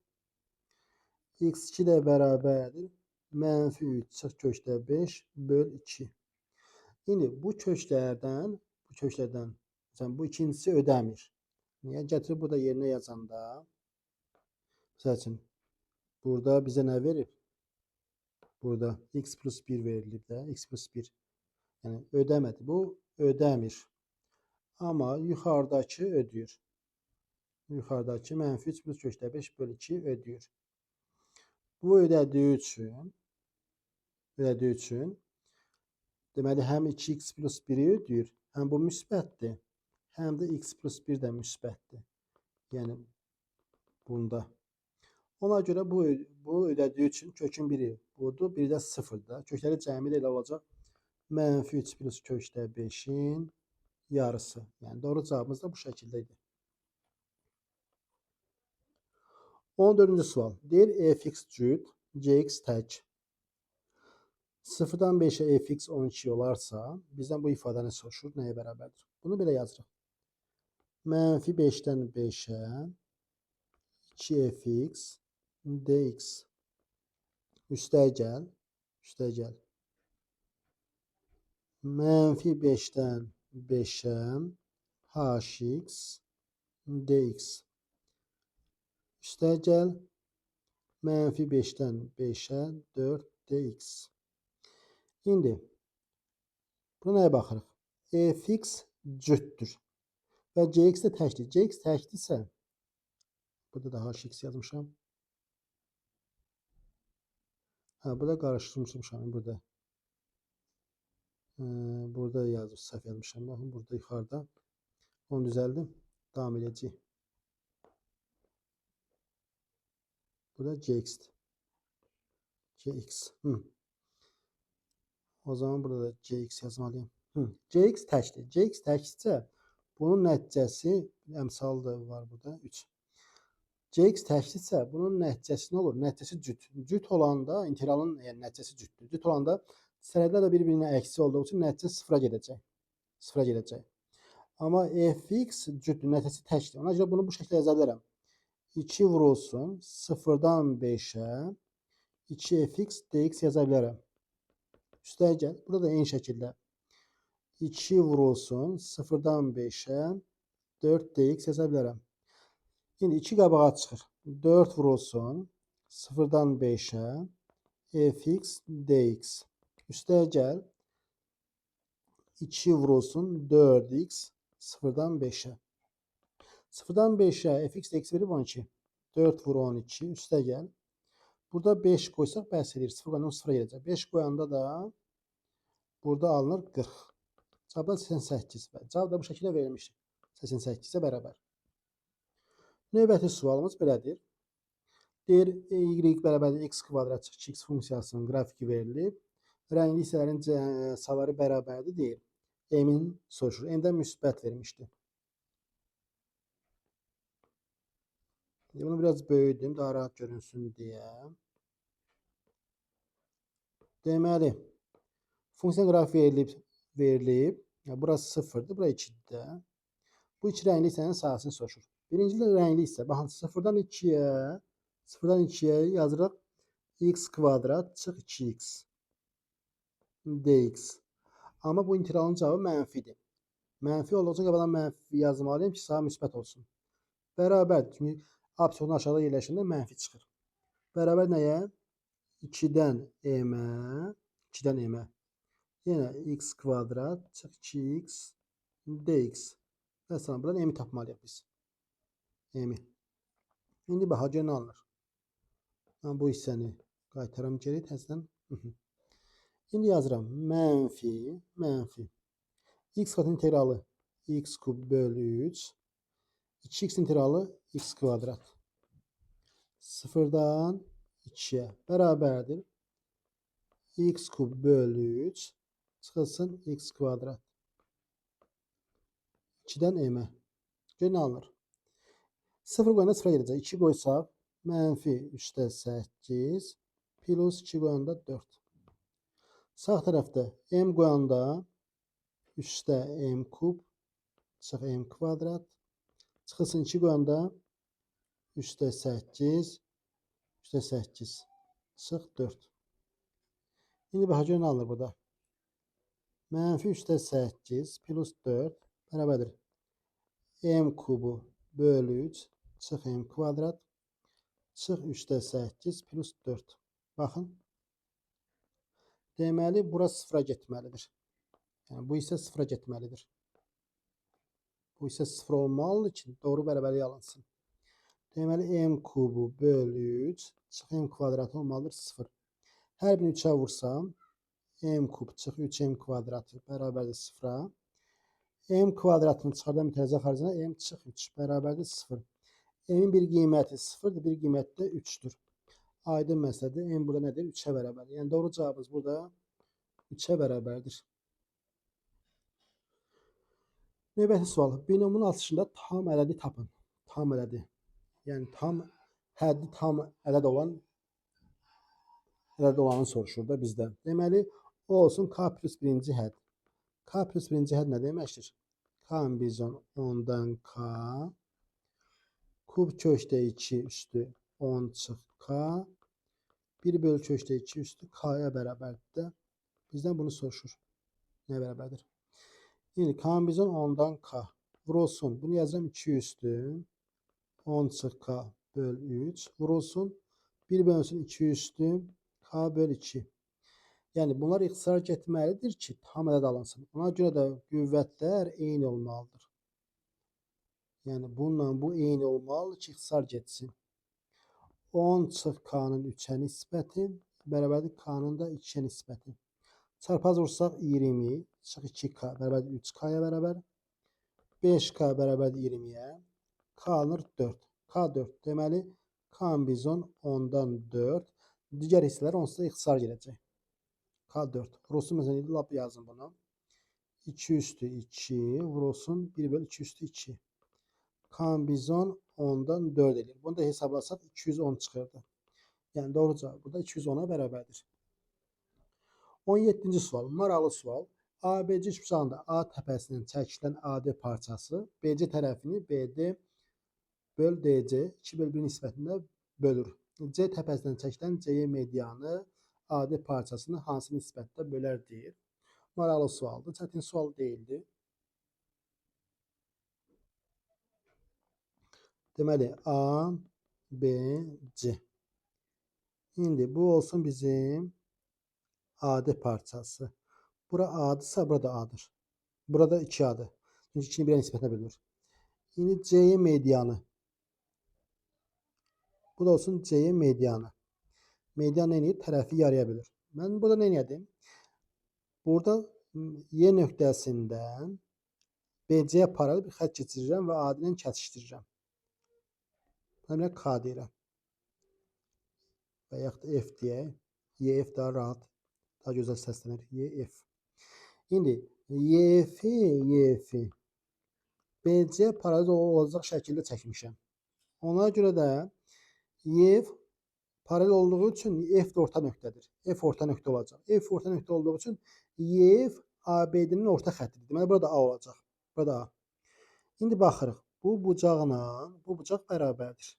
X2 də bərabərdir. Mənfi 3 çıx kökdə 5 böl 2. İndi bu köklərdən, məsələn, bu ikincisi ödəmir. Niyə? Gətirib burada yerinə yazanda, məsəl üçün, burada bizə nə verib? Burada x plus 1 verilib də, x plus 1. Yəni, ödəmədi. Bu ödəmir. Amma yuxarıdakı ödəyir. Yuxarıdakı mənfi 3 plus kökdə 5 böl 2 ödəyir. Bu ödədiyi üçün, deməli, həm 2x plus 1-i ödəyir, həm bu müsbətdir, həm də x plus 1 də müsbətdir. Yəni, bunda. Ona görə bu ödədiyi üçün kökün biri budur, biri də 0-dır. Kökləri cəmi də elə olacaq. Mənfi 3 plus kökdə 5-in yarısı. Yəni, doğru cavabımız da bu şəkildə idi. 14-cü sual. Deyir, fx cüt, gx tək. 0-dan 5-ə fx 12 olarsa, bizdən bu ifadəni soruşur, nəyə bərabərdir? Bunu belə yazırıq. Mənfi 5-dən 5-ə 2fx dx. Üstəgəl, üstəgəl. Mənfi 5-dən 5-ə hx dx. Üstəgəl, mənfi 5-dən 5-ə 4 dx. İndi, buna nəyə baxırıq? Fx cütdür və gx də təkdir. Gx təkdirsə, burada da hx yazmışam. Hə, burada qarışdırmışam burada. Burada yazıb, səhv yazmışam. Baxın, burada yuxarıda. Onu düzəldim. Davam edəcəyik. Burada gx-dir. Gx. O zaman burada da gx yazmalıyım. Gx təkdir. Gx təkdirsə, bunun nəticəsi, əmsal da var burada, 3. Gx təkdirsə, bunun nəticəsi nə olur? Nəticəsi cüt. Cüt olanda, inteqralın yəni, nəticəsi cütdür. Cüt olanda sərhədlər də bir-birinə əksi olduğu üçün nəticə sıfıra gedəcək. Sıfıra gedəcək. Amma fx cütdür, nəticəsi təkdir. Ona görə bunu bu şəkildə yaza bilərəm. 2 vurulsun 0-dan 5-ə 2fx dx yaza bilərəm. Üstəgəl, burada da eyni şəkildə 2 vurulsun 0-dan 5-ə 4 dx yaza bilərəm. İndi 2 qabağa çıxır. 4 vurulsun 0-dan 5-ə fx dx. Üstəgəl 2 vurulsun 4x 0-dan 5-ə. 0-dan 5-ə fx dx verib 12. 4 vur 12. Üstəgəl. Burada 5 qoysaq bəs edir. 0 qoyanda 0-a gedəcək. 5 qoyanda da burada alınır 40. Cavab da 88. Cavab da bu şəkildə verilmişdir. 88-ə bərabər. Növbəti sualımız belədir. Deyir, y bərabərdir x kvadrat çıx 2x funksiyasının qrafiki verilib. Rəngli hissələrin sayları bərabərdir deyir. M-in soruşur. M-dən müsbət vermişdi. Bunu biraz böyüdüm, daha rahat görünsün deyə. Deməli, funksiya qraf verilib. Yəni, burası 0-dır, bura 2-dir də. Bu iki rəngli hissənin sahəsini soruşur. Birinci rəngli hissə, baxın, 0-dan 2-yə, 0-dan 2-yə yazırıq x kvadrat çıx 2x dx. Amma bu inteqralın cavabı mənfidir. Mənfi olduğu üçün qabaqdan mənfi yazmalıyım ki, sahə müsbət olsun. Bərabər, çünki absolutun aşağıda yerləşəndə mənfi çıxır. Bərabər nəyə? 2-dən m-ə, 2-dən m-ə. Yenə x kvadrat çıx 2x dx. Məsələn, buradan m-i tapmalıyıq biz. M-i. İndi baxa, gör nə alınır. Mən bu hissəni qaytaram geri təzədən. İndi yazıram. Mənfi, mənfi. X kvadratın inteqralı x kub bölü 3. 2x inteqralı x kvadrat. 0-dan 2-yə bərabərdir. X kub bölü 3 çıxılsın x kvadrat. 2-dən m-ə. Gör nə alınır? 0 qoyanda 0-a gedəcək. 2 qoysaq, mənfi 3-də 8 plus 2 qoyanda 4. Sağ tərəfdə m qoyanda 3-də m kub çıx m kvadrat. Çıxılsın 2 qoyanda 3-də 8, 3-də 8 çıx 4. İndi baxa gör nə alınır burada? Mənfi 3-də 8 plus 4 bərabərdir. M kubu bölü 3 çıx m kvadrat çıx 3-də 8 plus 4. Baxın. Deməli, bura 0-a getməlidir. Yəni, bu hissə 0-a getməlidir. Bu hissə 0 olmalıdır ki, doğru bərabərlik alınsın. Deməli, m kubu bölü 3 çıx m kvadratı olmalıdır 0. Hər birini 3-ə vursam, m kub çıx 3m kvadratı bərabərdir 0-a. M kvadratını çıxardan mütərzə xaricində m çıx 3 bərabərdir 0. M-in bir qiyməti 0-dır, bir qiyməti də 3-dür. Aydın məsələdir. M burada nədir? 3-ə bərabərdir. Yəni, doğru cavabımız burada 3-ə bərabərdir. Növbəti sual. Binomun açışında tam ədədi tapın. Tam ədədi. Yəni, tam həddi tam ədəd olan ədəd olanı soruşur da bizdən. Deməli, o olsun K plus birinci hədd. K plus birinci hədd nə deməkdir? K bizon 10-dan K kub kökdə 2 üstü 10 çıx K 1 bölü kökdə 2 üstü K-ya bərabərdir də. Bizdən bunu soruşur. Nə bərabərdir? İndi K bizon 10-dan K vurulsun. Bunu yazıram 2 üstü 10 çıx K böl 3 vurulsun. 1 bölünsün 2 üstü K böl 2. Yəni, bunlar ixtisar getməlidir ki, tam ədəd alınsın. Ona görə də qüvvətlər eyni olmalıdır. Yəni, bununla bu eyni olmalıdır ki, ixtisar getsin. 10 çıx K-nın 3-ə nisbəti bərabərdir K-nın da 2-yə nisbəti. Çarpaz vursaq 20 çıx 2K bərabərdir 3K-ya bərabər. 5K bərabərdir 20-yə. K alınır 4. K 4. Deməli, K bizon 10-dan 4. Digər hissələr onsuz da ixtisar gedəcək. K 4. Vurulsun, məsələn, lap yazın bunu. 2 üstü 2 vurulsun 1 bölü 2 üstü 2. K bizon 10-dan 4 eləyir. Bunu da hesablasaq 210 çıxırdı. Yəni, doğru cavab burada 210-a bərabərdir. 17-ci sual. Maraqlı sual. ABC üçbucağında A təpəsindən çəkilən AD parçası BC tərəfini BD böl DC 2 böl 1 nisbətində bölür. C təpəsindən çəkilən CE medianı AD parçasını hansı nisbətdə bölər deyir. Maraqlı sualdır. Çətin sual deyildi. Deməli, A, B, C. İndi bu olsun bizim AD parçası. Bura A'dırsa, burada A'dır. Burada 2A'dır. Çünki 2-ni 1-ə nisbətində bölünür. İndi CE medianı. Bu da olsun CE medianı. Median nə edir? Tərəfi yarıya bölür. Mən burada nə edim? Burada Y nöqtəsindən BC-yə paralel bir xətt keçirirəm və AD ilə kəsişdirirəm. Buna belə K deyirəm. Və yaxud da F deyək. YF daha rahat, daha gözəl səslənir. YF. İndi YF-i BC paralel olacaq şəkildə çəkmişəm. Ona görə də YF paralel olduğu üçün F də orta nöqtədir. F orta nöqtə olacaq. F orta nöqtə olduğu üçün YF ABD-nin orta xəttidir. Deməli, burada A olacaq. Burada A. İndi baxırıq. Bu bucaqla bu bucaq bərabərdir.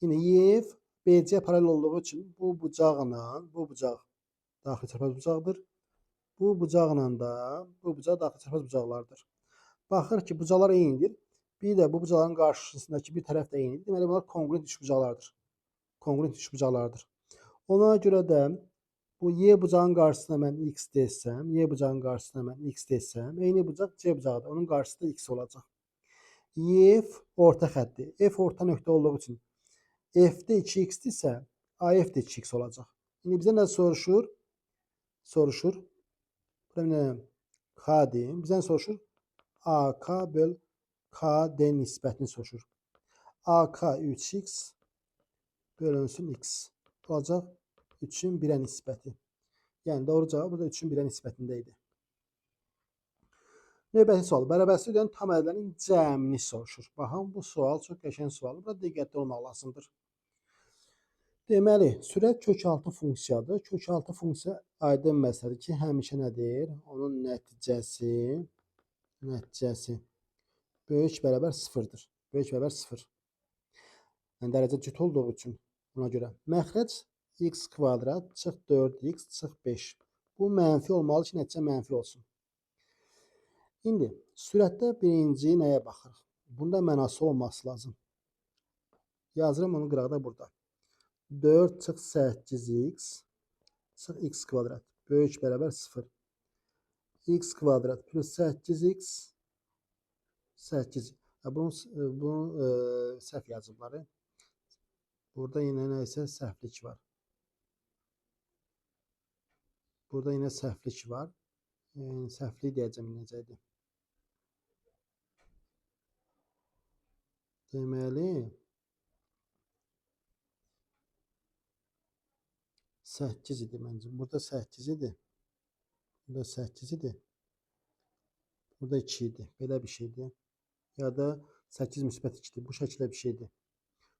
İndi YF BC paralel olduğu üçün bu bucaqla bu bucaq daxili çarpaz bucaqdır. Bu bucaqla da bu bucaq daxili çarpaz bucaqlardır. Baxırıq ki, bucaqlar eynidir. Bir də bu bucaqların qarşısındakı bir tərəf də eynidir. Deməli, bunlar konqruent üçbucaqlardır. Konqruent üçbucaqlardır. Ona görə də bu Y bucağın qarşısına mən X desəm, Y bucağın qarşısına mən X desəm, eyni bucaq C bucağıdır. Onun qarşısında X olacaq. YF orta xətti. F orta nöqtə olduğu üçün F-də 2x-dirsə, AF də 2x olacaq. İndi bizə nə soruşur? Soruşur. Burada K deyim. Bizə nə soruşur? AK böl KD nisbətini soruşur. AK 3x bölünsün x. Olacaq 3-ün 1-ə nisbəti. Yəni doğru cavab burada 3-ün 1-ə nisbətində idi. Növbəti sual. Bərabərsizlik ödəyən tam ədədlərin cəmini soruşur. Baxın, bu sual çox qəşəng sualdır. Burada diqqətli olmaq lazımdır. Deməli, sürət kök 6 funksiyadır. Kök 6 funksiya aydın məsələdir ki, həmişə nədir? Onun nəticəsi böyük bərabər 0-dır. Böyük bərabər 0. Yəni, dərəcə cüt olduğu üçün buna görə. Məxrəc x kvadrat çıx 4x çıx 5. Bu mənfi olmalı ki, nəticə mənfi olsun. İndi sürətdə birinci nəyə baxırıq? Bunda mənası olması lazım. Yazıram onu qıraqda burada. 4 çıx 8x çıx x kvadrat böyük bərabər 0. X kvadrat plus 8x 8. Bunu səhv yazıblar. Burada yenə nə isə səhvlik var. Burada yenə səhvlik var. Səhvlik deyəcəm necə idi. Deməli, 8 idi məncə. Burada 8 idi. Burada 8 idi. Burada 2 idi. Belə bir şeydir. Ya da 8 müsbət 2 idi. Bu şəkildə bir şeydir.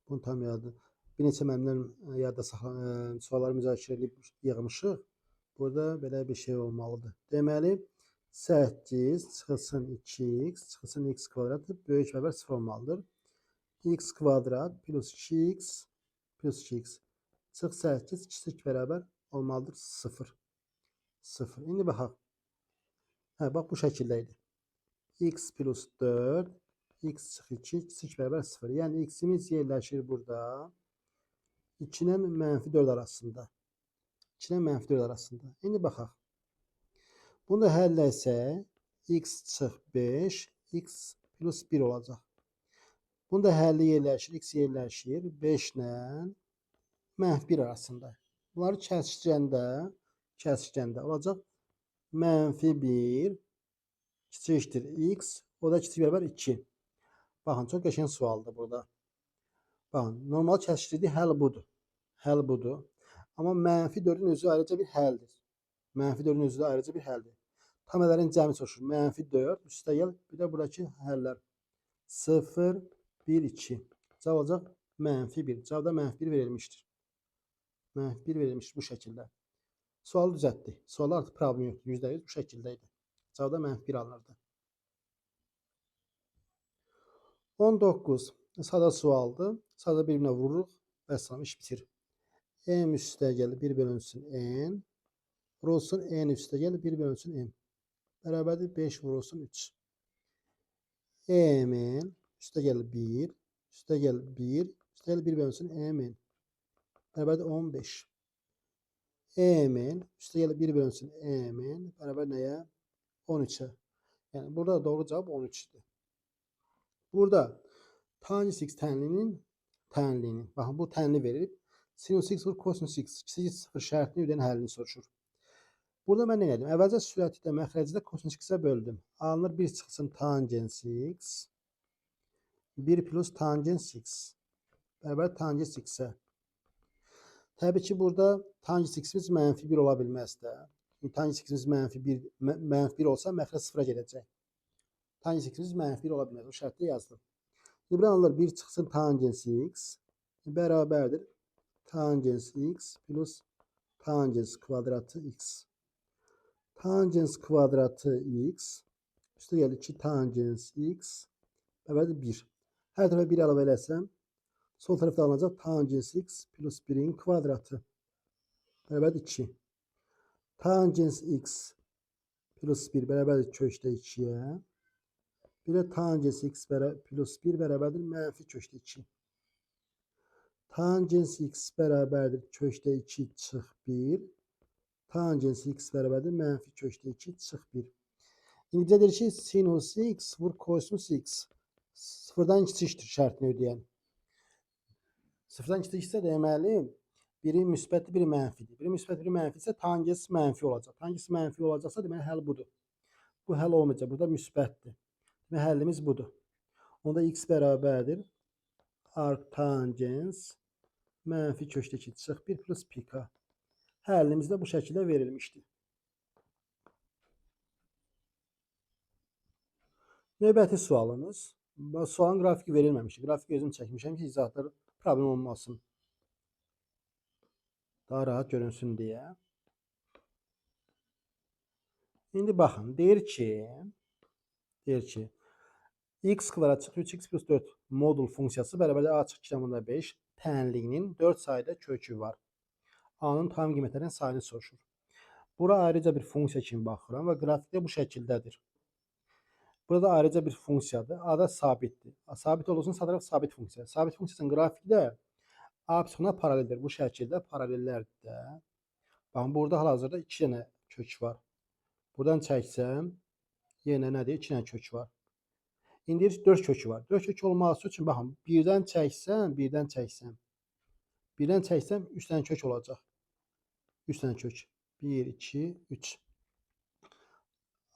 Bunu tam yadda. Bir neçə müəllimlər yadda sualları müzakirə edib yığmışıq. Burada belə bir şey olmalıdır. Deməli, 8 çıxılsın 2x, çıxılsın x kvadratı böyük bərabər 0 olmalıdır. X kvadrat plus 2x plus 2x. Çıx 8 kiçik bərabər olmalıdır 0. 0. İndi baxaq. Hə, bax bu şəkildə idi. X plus 4, x çıx 2, kiçik bərabər 0. Yəni, x-imiz yerləşir burada. 2 ilə mənfi 4 arasında. 2 ilə mənfi 4 arasında. İndi baxaq. Bunu da həll etsək, x çıx 5, x plus 1 olacaq. Bunu da həlli yerləşir, x yerləşir 5 ilə mənfi 1 arasında. Bunları kəsişdirəndə olacaq mənfi 1 kiçikdir x, o da kiçik bərabər 2. Baxın, çox qəşəng sualdır burada. Baxın, normal kəsişdirdiyi həll budur. Həll budur. Amma mənfi 4-ün özü ayrıca bir həldir. Mənfi 4-ün özü də ayrıca bir həldir. Tam ədədlərin cəmi soruşur. Mənfi 4, üstə gəl, bir də buradakı həllər. 0, 1, 2. Cavab olacaq mənfi 1. Cavabda mənfi 1 verilmişdir. Mənfi 1 verilmişdir bu şəkildə. Sualı düzəltdik. Sualda artıq problem yoxdur. %100 bu şəkildə idi. Cavabda mənfi 1 alınırdı. 19. Sada sualdır. Sada bir-birinə vururuq. Vəssalam, iş bitir. M üstə gəl 1 bölünsün N. Vurulsun N üstə gəl 1 bölünsün M. Bərabərdir 5 vurulsun 3. M N üstə gəl 1. Üstə gəl 1. Üstə gəl 1 bölünsün M N. Bərabərdir 15. M N üstə gəl 1 bölünsün M N. Bərabər nəyə? 13-ə. Yəni burada doğru cavab 13-dür. Burada tangens x tənliyinin, baxın bu tənli verilib. Sinus x vur kosinus x kiçik 0 şərtini ödəyən həllini soruşur. Burada mən nə edim? Əvvəlcə sürəti də məxrəci də kosinus x-ə böldüm. Alınır 1 çıxsın tangens x. 1 plus tangens x. Bərabər tangens x-ə. Təbii ki, burada tangens x-imiz mənfi 1 ola bilməz də. Tangens x-imiz mənfi 1 olsa, məxrəc 0-a gedəcək. Tangens x-imiz mənfi 1 ola bilməz. O şərtdə yazdım. İndi buradan alınır 1 çıxsın tangens x bərabərdir. Tangens x plus tangens kvadratı x. Tangens kvadratı x üstə gəlir 2 tangens x bərabərdir 1. Hər tərəfə 1 əlavə eləsəm, sol tərəfdə alınacaq tangens x plus 1-in kvadratı bərabərdir 2. Tangens x plus 1 bərabərdir kökdə 2-yə. Bir də tangens x plus 1 bərabərdir mənfi kökdə 2. Tangens x bərabərdir kökdə 2 çıx 1. Tangens x bərabərdir mənfi kökdə 2 çıx 1. İndi bizə deyir ki, sinus x vur kosinus x sıfırdan kiçikdir şərtini ödəyən. Sıfırdan kiçiksə deməli, biri müsbətdir, biri mənfidir. Biri müsbət, biri mənfidirsə tangens mənfi olacaq. Tangens mənfi olacaqsa deməli həll budur. Bu həll olmayacaq. Burada müsbətdir. Deməli həllimiz budur. Onda x bərabərdir arctangens mənfi kökdə 2 çıx 1 plus pi k. Həllimiz də bu şəkildə verilmişdir. Növbəti sualımız. Sualın qrafiki verilməmişdir. Qrafiki özüm çəkmişəm ki, izahatlar problem olmasın. Daha rahat görünsün deyə. İndi baxın, deyir ki, x kvadrat çıx 3x plus 4 modul funksiyası bərabərdir a çıx 2,5 tənliyinin 4 sayda kökü var. A-nın tam qiymətlərinin sayını soruşur. Bura ayrıca bir funksiya kimi baxıram və qrafikdə bu şəkildədir. Burada ayrıca bir funksiyadır. A da sabitdir. A sabit olursun, sağ tərəf sabit funksiya. Sabit funksiyasının qrafikdə A psixona paraleldir. Bu şəkildə paralellərdir də. Baxın, burada hal-hazırda 2 dənə kök var. Buradan çəksəm, yenə nədir? 2 dənə kök var. İndi 4 kökü var. 4 kök olması üçün, baxın, birdən çəksəm, birdən çəksəm. Birdən çəksəm, 3 dənə kök olacaq. 3 dənə kök. 1, 2, 3.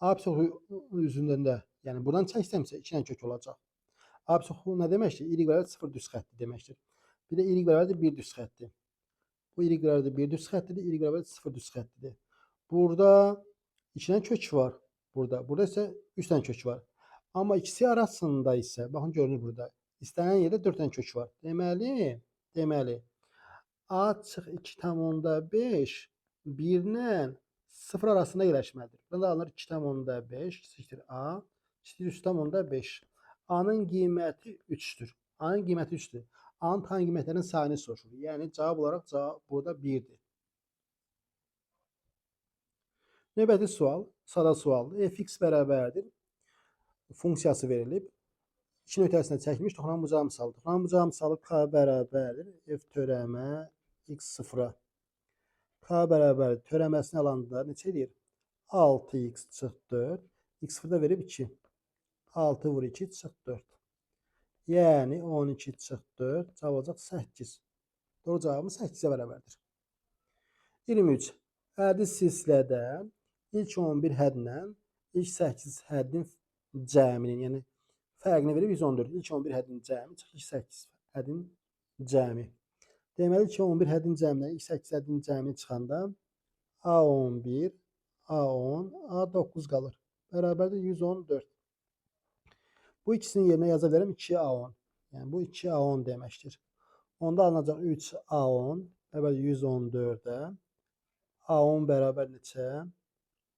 A psixo üzündən də, yəni buradan çəksəmsə 2 dənə kök olacaq. A psixo nə deməkdir? Y bərabər 0 düz xətti deməkdir. Bir də Y bərabərdir 1 düz xətti. Bu Y bərabərdir 1 düz xəttidir, Y bərabərdir 0 düz xəttidir. Burada 2 dənə kök var. Burada isə 3 dənə kök var. Amma ikisi arasında isə, baxın görünür burada, istənilən yerdə 4 dənə kök var. Deməli, A çıx 2,5 1 ilə 0 arasında yerləşməlidir. Burada da alınır 2,5 kiçikdir A, kiçikdir 3,5. A-nın qiyməti 3-dür. A-nın qiyməti 3-dür. A-nın tam qiymətlərinin sayını soruşur. Yəni cavab olaraq cavab burada 1-dir. Növbəti sual, sada sualdır. Fx bərabərdir. Funksiyası verilib. 2 nöqtəsinə çəkmiş toxunan bucağı misalı. Toxunan bucağı misalı K bərabərdir. F törəmə x sıfıra. K bərabərdir. Törəməsini alanda neçə eləyir? 6x çıx 4. X sıfırda verib 2. 6 vur 2 çıx 4. Yəni 12 çıx 4. Cavab olacaq 8. Doğru cavabımız 8-ə bərabərdir. 23. Ədəd silsilədə ilk 11 hədlə ilk 8 həddin cəminin, yəni fərqini verib 114. İlk 11 həddin cəmi çıx ilk 8 həddin cəmi. Deməli ki, 11 həddin cəmindən ilk 8 həddin cəmini çıxanda A11, A10, A9 qalır. Bərabərdir 114. Bu ikisinin yerinə yaza bilərəm 2A10. Yəni bu 2A10 deməkdir. Onda alınacaq 3A10 bərabər 114-ə. A10 bərabər neçə?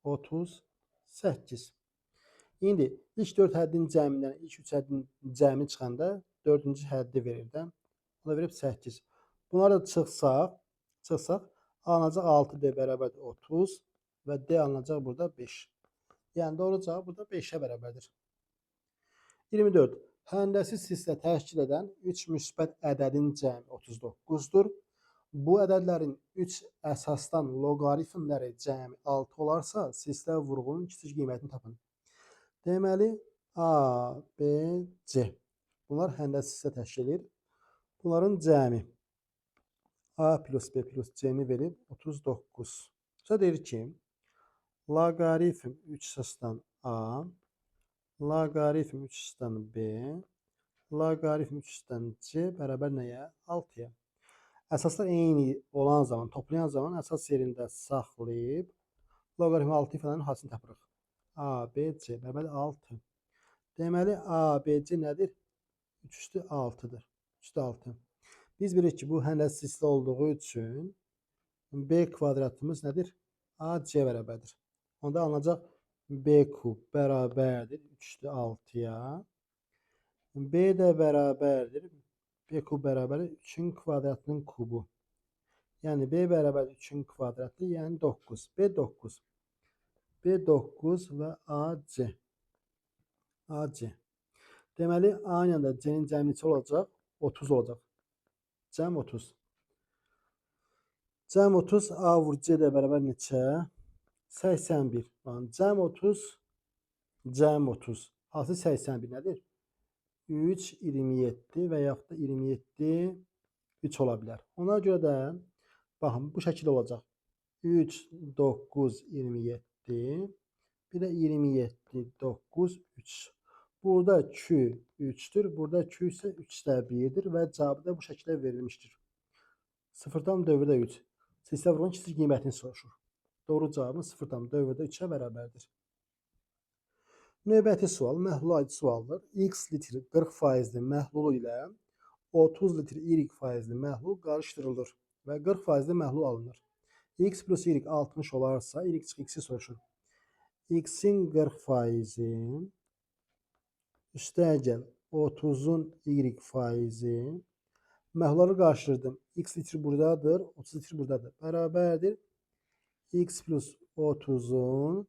38. İndi ilk 4 həddin cəmindən ilk 3 həddin cəmi çıxanda 4-cü həddi verir də. O da verib 8. Bunları da çıxsaq alınacaq 6D bərabərdir 30 və D alınacaq burada 5. Yəni doğru cavab burada 5-ə bərabərdir. 24. Həndəsi silsilə təşkil edən 3 müsbət ədədin cəmi 39-dur. Bu ədədlərin 3 əsasdan loqaritmləri cəmi 6 olarsa, silsilə vurğunun kiçik qiymətini tapın. Deməli, A, B, C. Bunlar həndəsi silsilə təşkil edir. Bunların cəmi A plus B plus C-ni verib 39. Sonra deyir ki, loqaritm 3 əsasdan A, loqaritm 3 əsasdan B, loqaritm 3 əsasdan C bərabər nəyə? 6-ya. Əsaslar eyni olan zaman, toplayan zaman əsas yerində saxlayıb, Loqaritm 6 ifadənin hansını tapırıq? A, B, C bərabərdir 6. Deməli, A, B, C nədir? 3 üstü 6-dır. 3 üstü 6. Biz bilirik ki, bu həndəs silsilə olduğu üçün B kvadratımız nədir? A, C bərabərdir. Onda alınacaq B kub bərabərdir 3 üstü 6-ya. B də bərabərdir. B kub bərabərdir 3-ün kvadratının kubu. Yəni B bərabərdir 3-ün kvadratı, yəni 9. B 9. B 9 və AC. AC. Deməli, A ilə də C-nin cəmi neçə olacaq? 30 olacaq. Cəm 30. Cəm 30 A vur C də bərabər neçə? 81. Baxın, cəm 30, cəm 30. Hansı 81 nədir? 3, 27 və yaxud da 27, 3 ola bilər. Ona görə də baxın, bu şəkildə olacaq. 3, 9, 27, bir də 27, 9, 3. Burada Q 3-dür, burada Q isə 3-də 1-dir və cavabı da bu şəkildə verilmişdir. 0,4-də 3. Silsilə vurğunun kiçik qiymətini soruşur. Doğru cavabımız 0,4-də 3-ə bərabərdir. Növbəti sual məhlula aid sualdır. X litr 40 faizli məhlulu ilə 30 litr Y faizli məhlul qarışdırılır və 40 faizli məhlul alınır. X plus Y 60 olarsa, Y çıx X-i soruşur. X-in 40 faizi üstəgəl 30-un Y faizi məhlulları qarışdırdım. X litr buradadır, 30 litr buradadır. Bərabərdir. X plus 30-un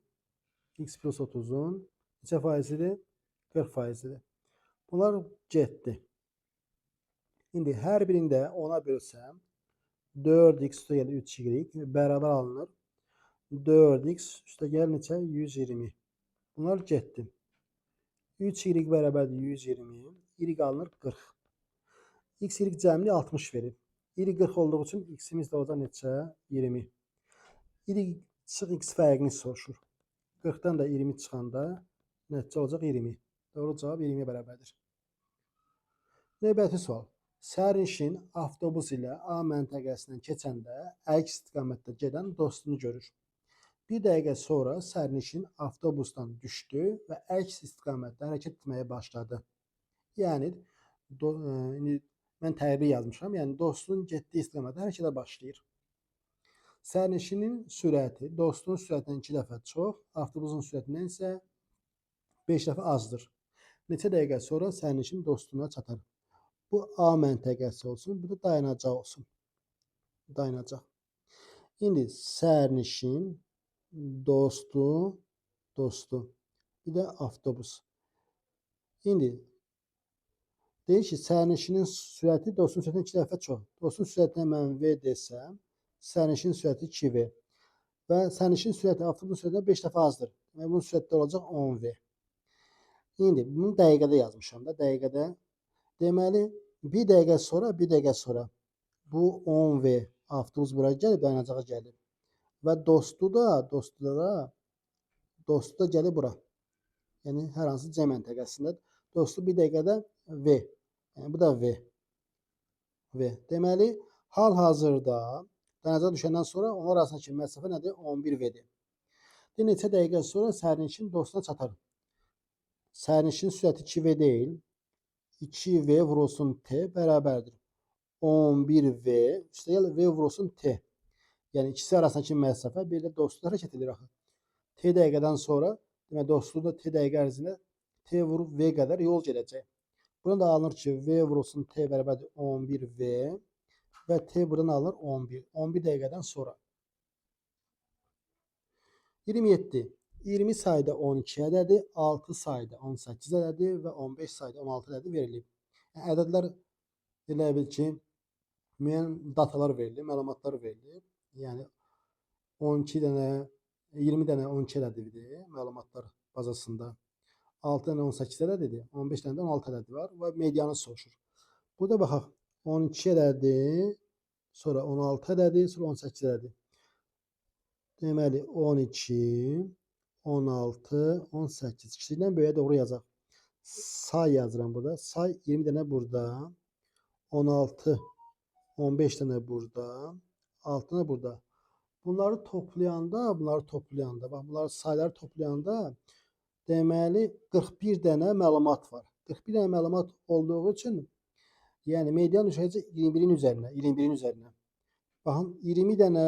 X plus 30-un neçə faizidir? 40 faizidir. Bunlar getdi. İndi hər birində 10-a bölsəm 4x üstəgəl 3y bərabər alınır. 4x üstəgəl neçə? 120. Bunlar getdi. 3y bərabərdir 120. Y alınır 40. X, Y cəmini 60 verib. Y 40 olduğu üçün x-imiz də olacaq neçə? 20. Y çıx x fərqini soruşur. 40-dan da 20 çıxanda nəticə olacaq 20. Doğru cavab 20-yə bərabərdir. Növbəti sual. Sərnişin avtobus ilə A məntəqəsindən keçəndə əks istiqamətdə gedən dostunu görür. Bir dəqiqə sonra sərnişin avtobusdan düşdü və əks istiqamətdə hərəkət etməyə başladı. Yəni indi mən tərbiyyə yazmışam. Yəni dostun getdiyi istiqamətdə hərəkətə başlayır. Sərnişinin sürəti dostun sürətindən 2 dəfə çox, avtobusun sürətindən isə 5 dəfə azdır. Neçə dəqiqə sonra sərnişin dostuna çatar? Bu A məntəqəsi olsun, bu da dayanacaq olsun. Dayanacaq. İndi sərnişin, dostu, bir də avtobus. İndi deyir ki, sərnişinin sürəti dostun sürətindən 2 dəfə çox. Dostun sürətinə mən V desəm, sərnişin sürəti 2V. Və sərnişin sürəti avtobusun sürətindən 5 dəfə azdır. Demək, bunun sürəti də olacaq 10V. İndi bunu dəqiqədə yazmışam da, dəqiqədə. Deməli, bir dəqiqə sonra, bu 10V avtobus bura gəlib, dayanacağa gəlib. Və dostu da gəlib bura. Yəni, hər hansı C məntəqəsində. Dostu bir dəqiqədə V. Yəni, bu da V. V. Deməli, hal-hazırda dayanacağa düşəndən sonra onlar arasındakı məsafə nədir? 11V-dir. Neçə dəqiqə sonra sərnişin dostuna çatar. Sərnişin sürəti 2V deyil. 2V vurulsun T bərabərdir. 11V üstəgəl V vurulsun T. Yəni ikisi arasındakı məsafə bir də dostu hərəkət edir axı. T dəqiqədən sonra, demək dostu da T dəqiqə ərzində T vurub V qədər yol gedəcək. Buradan da alınır ki, V vurulsun T bərabərdir 11V və T buradan alınır 11. 11 dəqiqədən sonra. 27. 20 sayda 12 ədədi, 6 sayda 18 ədədi və 15 sayda 16 ədədi verilib. Yəni, ədədlər elə bil ki, müəyyən datalar verilir, məlumatlar verilir. Yəni 12 dənə, 20 dənə 12 ədədidir məlumatlar bazasında. 6 dənə 18 ədədidir, 15 dənə də 16 ədədi var və medianı soruşur. Burada baxaq, 12 ədədi, sonra 16 ədədi, sonra 18 ədədi. Deməli, 12, 16, 18. Kiçikdən böyüyə doğru yazaq. Say yazıram burada. Say 20 dənə burada. 16, 15 dənə burada. 6 dənə burada. Bunları toplayanda, bax, bunları sayları toplayanda, deməli 41 dənə məlumat var. 41 dənə məlumat olduğu üçün, yəni median düşəcək 21-in üzərinə, 21-in üzərinə. Baxın, 20 dənə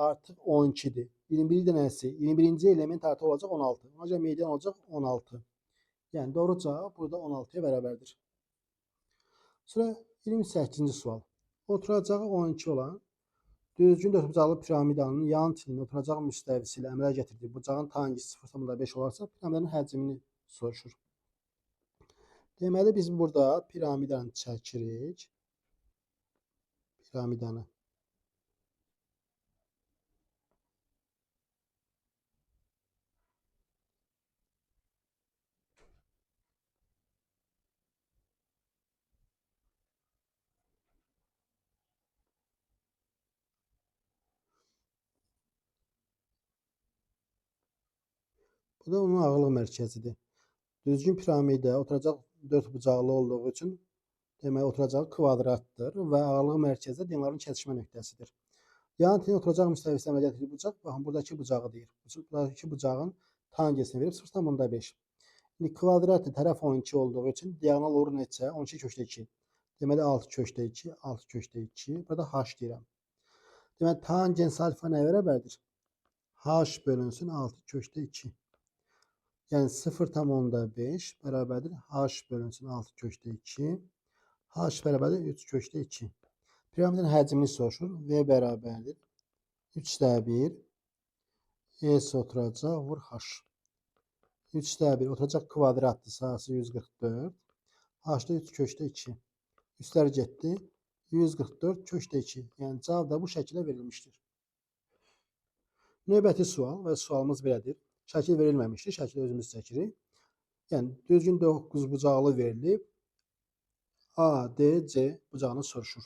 artıq 12-dir. 21 dənəsi, 21-ci element artıq olacaq 16. Ona görə median olacaq 16. Yəni doğru cavab burada 16-ya bərabərdir. Sonra 28-ci sual. Oturacağı 12 olan düzgün dördbucaqlı piramidanın yan tilinin oturacaq müstəvisi ilə əmələ gətirdiyi bucağın tangisi 0,5 olarsa, piramidanın həcmini soruşur. Deməli, biz burada piramidanı çəkirik. Piramidanı. Bu da onun ağırlıq mərkəzidir. Düzgün piramida oturacaq dörd bucaqlı olduğu üçün demək oturacağı kvadratdır və ağırlıq mərkəzi də divarın kəsişmə nöqtəsidir. Yan tilinin oturacaq müstəvisi əmələ gətirdiyi bucaq, baxın buradakı bucağı deyir. Buradakı bucağın tangesini verib 0,5. İndi kvadratdır, tərəf 12 olduğu üçün diaqonal olur neçə? 12 kökdə 2. Deməli 6 kökdə 2, 6 kökdə 2. Burada h deyirəm. Deməli tangens alfa nəyə bərabərdir? H bölünsün 6 kökdə 2. Yəni 0,5 bərabərdir h bölünsün 6 kökdə 2. H bərabərdir 3 kökdə 2. Piramidin həcmini soruşur. V bərabərdir 3-də 1 S oturacaq vur H. 3-də 1 oturacaq kvadratdır sahəsi 144. H-da 3 kökdə 2. Üstlər getdi. 144 kökdə 2. Yəni cavab da bu şəkildə verilmişdir. Növbəti sual və sualımız belədir. Şəkil verilməmişdir. Şəkili özümüz çəkirik. Yəni düzgün doqquzbucaqlı verilib. A, D, C bucağını soruşur.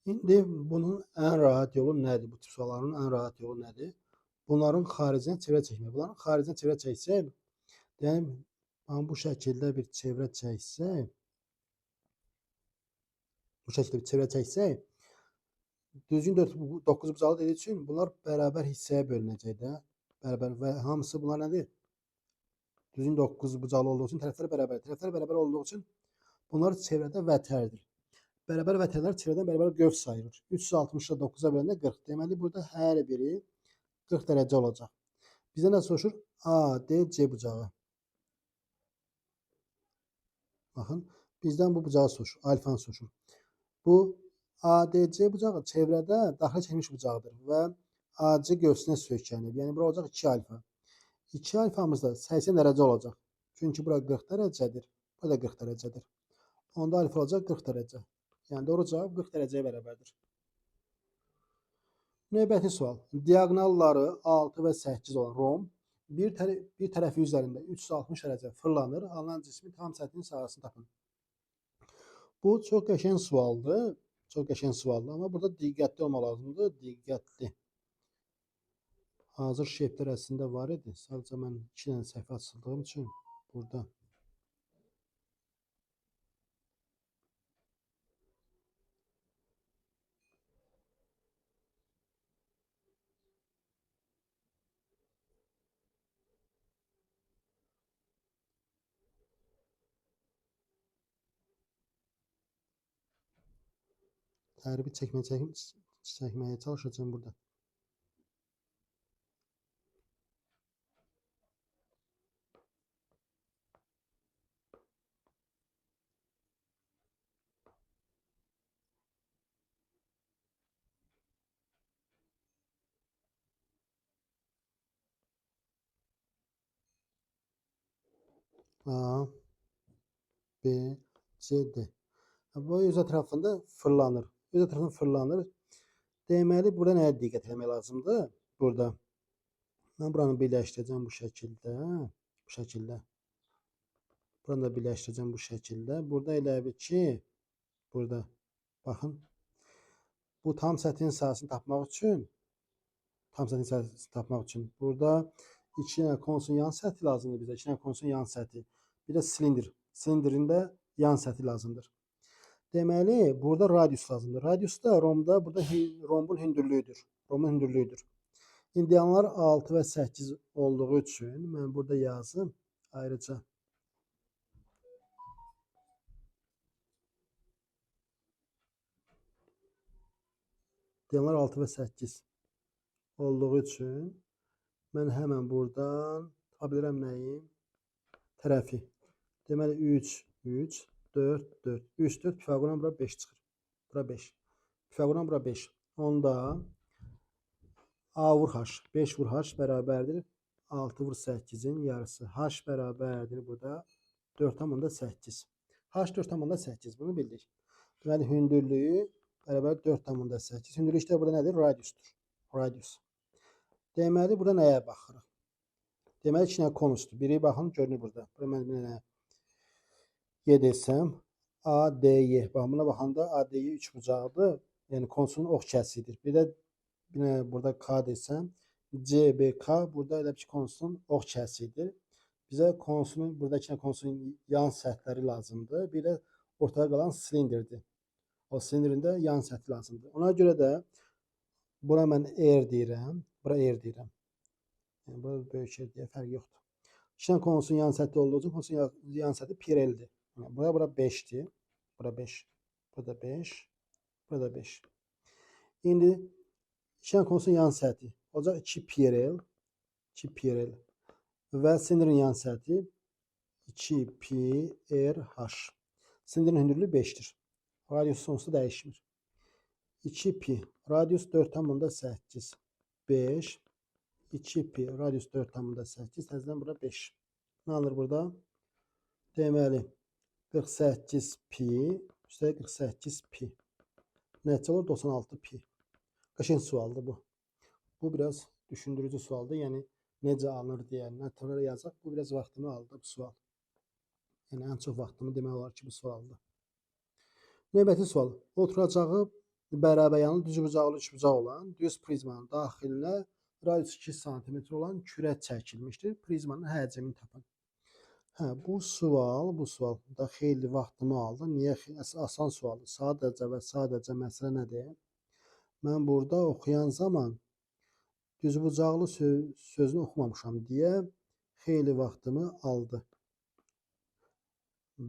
İndi bunun ən rahat yolu nədir? Bu tip sualların ən rahat yolu nədir? Bunların xaricinə çevrə çəkmək. Bunların xaricinə çevrə çəksək, yəni bu şəkildə bir çevrə çəksək, bu şəkildə bir çevrə çəksək, düzgün doqquzbucaqlı dediyi üçün bunlar bərabər hissəyə bölünəcək də. Bərabər və hamısı bunlar nədir? Düzgün doqquzbucaqlı olduğu üçün tərəflər bərabər. Tərəflər bərabər olduğu üçün bunlar çevrədə vətərdir. Bərabər vətərlər çevrədən bərabər qövs sayılır. 360-da 9-a böləndə 40. Deməli, burada hər biri 40 dərəcə olacaq. Bizə nə soruşur? A, D, C bucağı. Baxın, bizdən bu bucağı soruşur. Alfanı soruşur. Bu A, D, C bucağı çevrədə daxilə çəkilmiş bucaqdır və AC qövsünə söykənib. Yəni, bura olacaq 2 alfa. 2 alfamız da 80 dərəcə olacaq. Çünki bura 40 dərəcədir. Bura da 40 dərəcədir. Onda alfa olacaq 40 dərəcə. Yəni, doğru cavab 40 dərəcəyə bərabərdir. Növbəti sual. Diaqonalları 6 və 8 olan romb bir tərəfi üzərində 360 dərəcə fırlanır. Alınan cismin tam səthinin sahəsini tapın. Bu çox qəşəng sualdır. Çox qəşəng sualdır. Amma burada diqqətli olmaq lazımdır. Diqqətli. Hazır şeplər əslində var idi. Sadəcə mən 2 dənə səhifə açıldığım üçün burada. Tərbi çəkməyə çalışacağım burada. A, B, C, D. Bu öz ətrafında fırlanır. Öz ətrafında fırlanır. Deməli, burada nəyə diqqət etmək lazımdır? Burada. Mən buranı birləşdirəcəm bu şəkildə. Bu şəkildə. Buranı da birləşdirəcəm bu şəkildə. Burada elə bil ki, burada. Baxın. Bu tam sətin sahəsini tapmaq üçün burada 2 dənə konsun yan səthi lazımdır bizə. 2 dənə konsun yan səthi. Bir də silindir. Silindirin də yan səthi lazımdır. Deməli, burada radius lazımdır. Radius da romda, burada rombun hündürlüyüdür. Rombun hündürlüyüdür. İndi yanlar 6 və 8 olduğu üçün mən burada yazım ayrıca. Yanlar 6 və 8 olduğu üçün mən həmən buradan tapa bilirəm nəyi? Tərəfi. Deməli 3, 3, 4, 4. 3, 4, Pifaqoran bura 5 çıxır. Bura 5. Pifaqoran bura 5. Onda A vur H. 5 vur H bərabərdir 6 vur 8-in yarısı. H bərabərdir burada 4,8. H 4,8. Bunu bildik. Deməli hündürlüyü bərabər 4,8. Hündürlük də burada nədir? Radiusdur. Radius. Deməli burada nəyə baxırıq? Deməli iki dənə konusdur. Biri baxın görünür burada. Bura mən bir dənə Y desəm ADY. Baxın buna baxanda ADY üçbucaqdır. Yəni konusun ox kəsiyidir. Bir də bir dənə burada K desəm CBK burada elə bir ki konusun ox kəsiyidir. Bizə konusunun burada iki dənə konusun yan səthləri lazımdır. Bir də ortada qalan silindirdir. O silindirin də yan səthi lazımdır. Ona görə də bura mən R deyirəm, bura R deyirəm. Yəni bura böyük R deyə fərqi yoxdur. İki dənə konusun yan səthi olduğu üçün konusun yan səthi pi r L'dir. Yəni bura 5-dir. Bura 5. Burada 5. Burada 5. İndi iki dənə konusun yan səthi olacaq 2 pi r L. 2 pi r L. Və silindirin yan səthi 2 pi r H. Silindirin hündürlüyü 5-dir. Radius sonsuz dəyişmir. 2 pi radius 4,8 5 2 pi radius 4,8 təzədən bura 5. Nə alır burada? Deməli 48 pi üstəlik 48 pi. Nəticə olur 96 pi. Qəşəng sualdır bu. Bu biraz düşündürücü sualdır. Yəni necə alınır deyə nə tər yazaq. Bu biraz vaxtımı aldı bu sual. Yəni ən çox vaxtımı demək olar ki bu sual aldı. Növbəti sual. Oturacağı bərabər yanlı düzbucaqlı üçbucaq olan düz prizmanın daxilinə radius 2 sm olan kürə çəkilmişdir. Prizmanın həcmini tapın. Hə, bu sual da xeyli vaxtımı aldı. Niyə? Asan sualdır. Sadəcə və sadəcə məsələ nədir? Mən burada oxuyan zaman düzbucaqlı sözünü oxumamışam deyə xeyli vaxtımı aldı.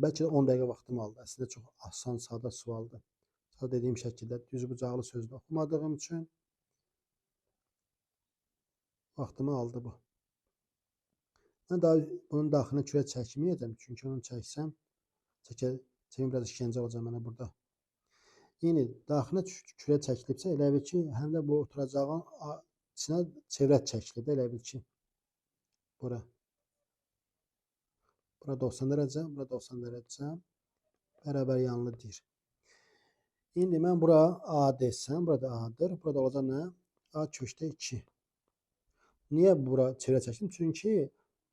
Bəlkə də 10 dəqiqə vaxtımı aldı. Əslində çox asan, sadə sualdır. Sadə dediyim şəkildə düzbucaqlı sözünü oxumadığım üçün vaxtımı aldı bu. Mən daha bunun daxilinə kürə çəkməyəcəm. Çünki onu çəksəm, çəkim biraz işgəncə olacaq mənə burada. İndi daxilinə kürə çəkilibsə, elə bil ki, həm də bu oturacağın içinə çevrə çəkilib də, elə bil ki, bura. Bura 90 dərəcə, bura 90 dərəcə bərabər yanlı deyir. İndi mən bura A desəm, burada A-dır. Burada olacaq nə? A kökdə 2. Niyə bura çevrə çəkdim? Çünki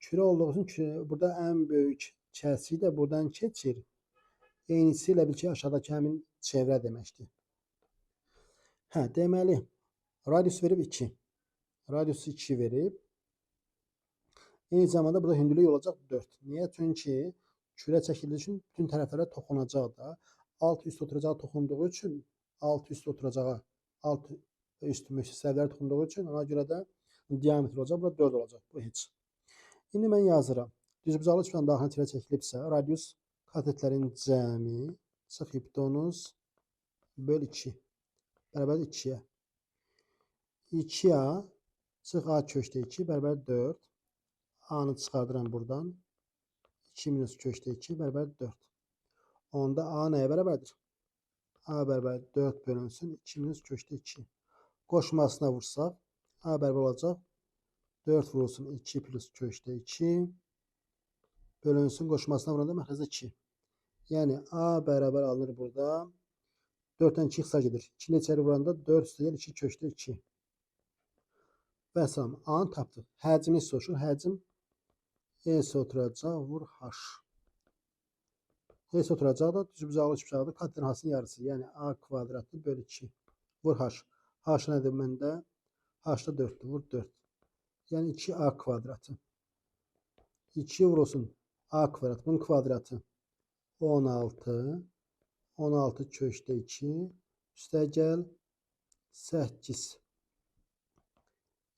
kürə olduğu üçün burada ən böyük kəsik də buradan keçir. Eynisi elə bil ki, aşağıdakı həmin çevrə deməkdir. Hə, deməli, radius verib 2. Radiusu 2 verib. Eyni zamanda burada hündürlük olacaq 4. Niyə? Çünki kürə çəkildiyi üçün bütün tərəflərə toxunacaq da. Alt üst oturacağa toxunduğu üçün, alt üst oturacağa, alt üst müstəvilərə toxunduğu üçün ona görə də diametr olacaq. Burada 4 olacaq. Bu heç. İndi mən yazıram. Düzbucaqlı üçbucağın daxilinə çevrə çəkilibsə, radius katetlərin cəmi çıx hipotenuz böl 2 bərabərdir 2-yə. 2A çıx A kökdə 2 bərabər 4. A-nı çıxardıram buradan. 2 minus kökdə 2 bərabər 4. Onda A nəyə bərabərdir? A bərabər 4 bölünsün 2 minus kökdə 2. Qoşmasına vursaq A bərabər olacaq 4 vurulsun 2 plus kökdə 2 bölünsün qoşmasına vuranda məxrəcdə 2. Yəni A bərabər alınır burada. 4-dən 2 ixtisar gedir. 2 ilə içəri vuranda 4 üstəgəl 2 kökdə 2. Vəssalam. A-nı tapdıq. Həcmini soruşur. Həcm S oturacaq vur H. S oturacaq da düzbucaqlı üçbucaqdır. Katetin hasının yarısı. Yəni A kvadratı böl 2. Vur H. H nədir məndə? H da 4-dür. Vur 4. Yəni 2A kvadratı. 2 vurulsun A kvadrat. Bunun kvadratı 16. 16 kökdə 2. Üstəgəl 8.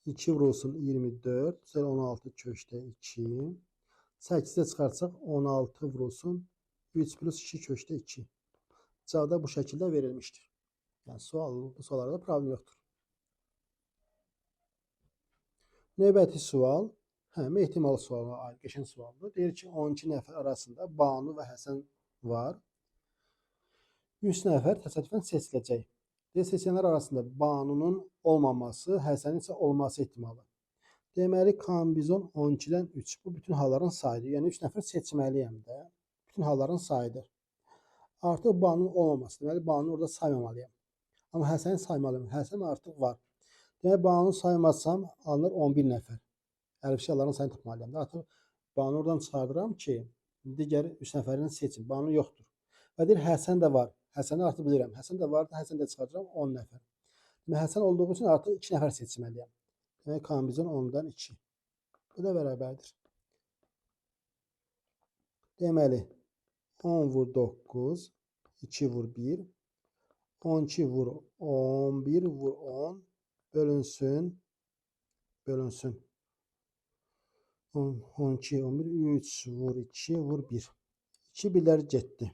2 vurulsun 24, 16 kökdə 2. 8-də çıxarsaq 16 vurulsun 3 plus 2 kökdə 2. Cavab da bu şəkildə verilmişdir. Yəni bu suallarda problem yoxdur. Növbəti sual, ehtimal suala aid qəşəng sualdır. Deyir ki, 12 nəfər arasında Banu və Həsən var. 3 nəfər təsadüfən seçiləcək. Deyir, seçilənlər arasında Banunun olmaması, Həsənin isə olması ehtimalı. Deməli, kombizon 12-dən 3. Bu, bütün halların sayıdır. Yəni, 3 nəfər seçməliyəm də. Bütün halların sayıdır. Artıq Banunun olmaması. Deməli, Banunu orada saymamalıyam. Amma Həsəni saymalıyam. Həsən artıq var. Deməli, Banunu saymasam, alınır 11 nəfər. Əlifşaların sayını tapmalıyam. Artıq Banunu oradan çıxardıram ki, digər 3 nəfərini seçim. Banu yoxdur. Və deyir, Həsən də var. Həsəni artıq bilirəm. Həsən də vardı, Həsən də çıxardıram 10 nəfər. Demək, Həsən olduğu üçün artıq 2 nəfər seçməliyəm. Demək, kombizon 10-dan 2. Bu da bərabərdir. Deməli, 10 vur 9, 2 vur 1, 12 vur 11 vur 10, bölünsün, bölünsün. 10, 12, 11, 3 vur 2 vur 1. 2 birlər getdi.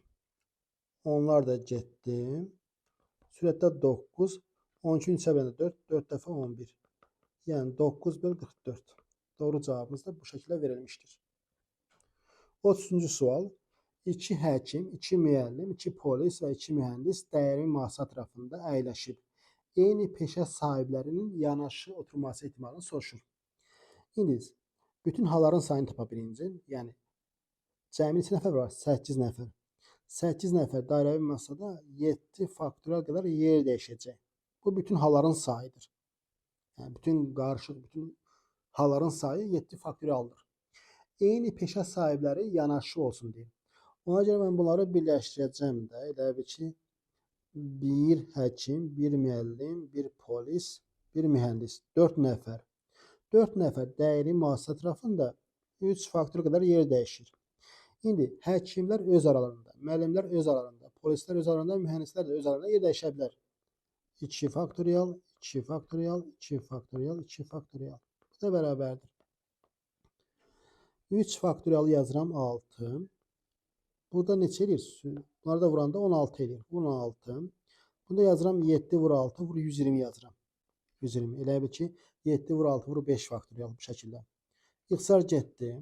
Onlar da getdi. Sürətdə 9, 12-nin 3-ə bölündə 4, 4 dəfə 11. Yəni 9 böl 44. Doğru cavabımız da bu şəkildə verilmişdir. 33-cü sual. 2 həkim, 2 müəllim, 2 polis və 2 mühəndis dəyirmi masa ətrafında əyləşib. Eyni peşə sahiblərinin yanaşı oturması ehtimalını soruşur. İndi bütün halların sayını tapa birinci. Yəni cəmi neçə nəfər var? 8 nəfər. 8 nəfər dairəvi masada 7 faktorial qədər yer dəyişəcək. Bu bütün halların sayıdır. Yəni bütün qarışıq, bütün halların sayı 7 faktorialdır. Eyni peşə sahibləri yanaşı olsun deyim. Ona görə mən bunları birləşdirəcəm də. Elə bil ki, 1 həkim, 1 müəllim, 1 polis, 1 mühəndis. 4 nəfər. 4 nəfər dəyirmi masa ətrafında 3 faktor qədər yer dəyişir. İndi həkimlər öz aralarında, müəllimlər öz aralarında, polislər öz aralarında, mühəndislər də öz aralarında yer dəyişə bilər. 2 faktorial, 2 faktorial, 2 faktorial, 2 faktorial. Bu da bərabərdir. 3 faktorial yazıram 6. Burada neçə eləyir? Bunları da vuranda 16 eləyir. 16. Bunu da yazıram 7 vur 6 vur 120 yazıram. 120. Elə bil ki 7 vur 6 vur 5 faktorial bu şəkildə. İxtisar getdi.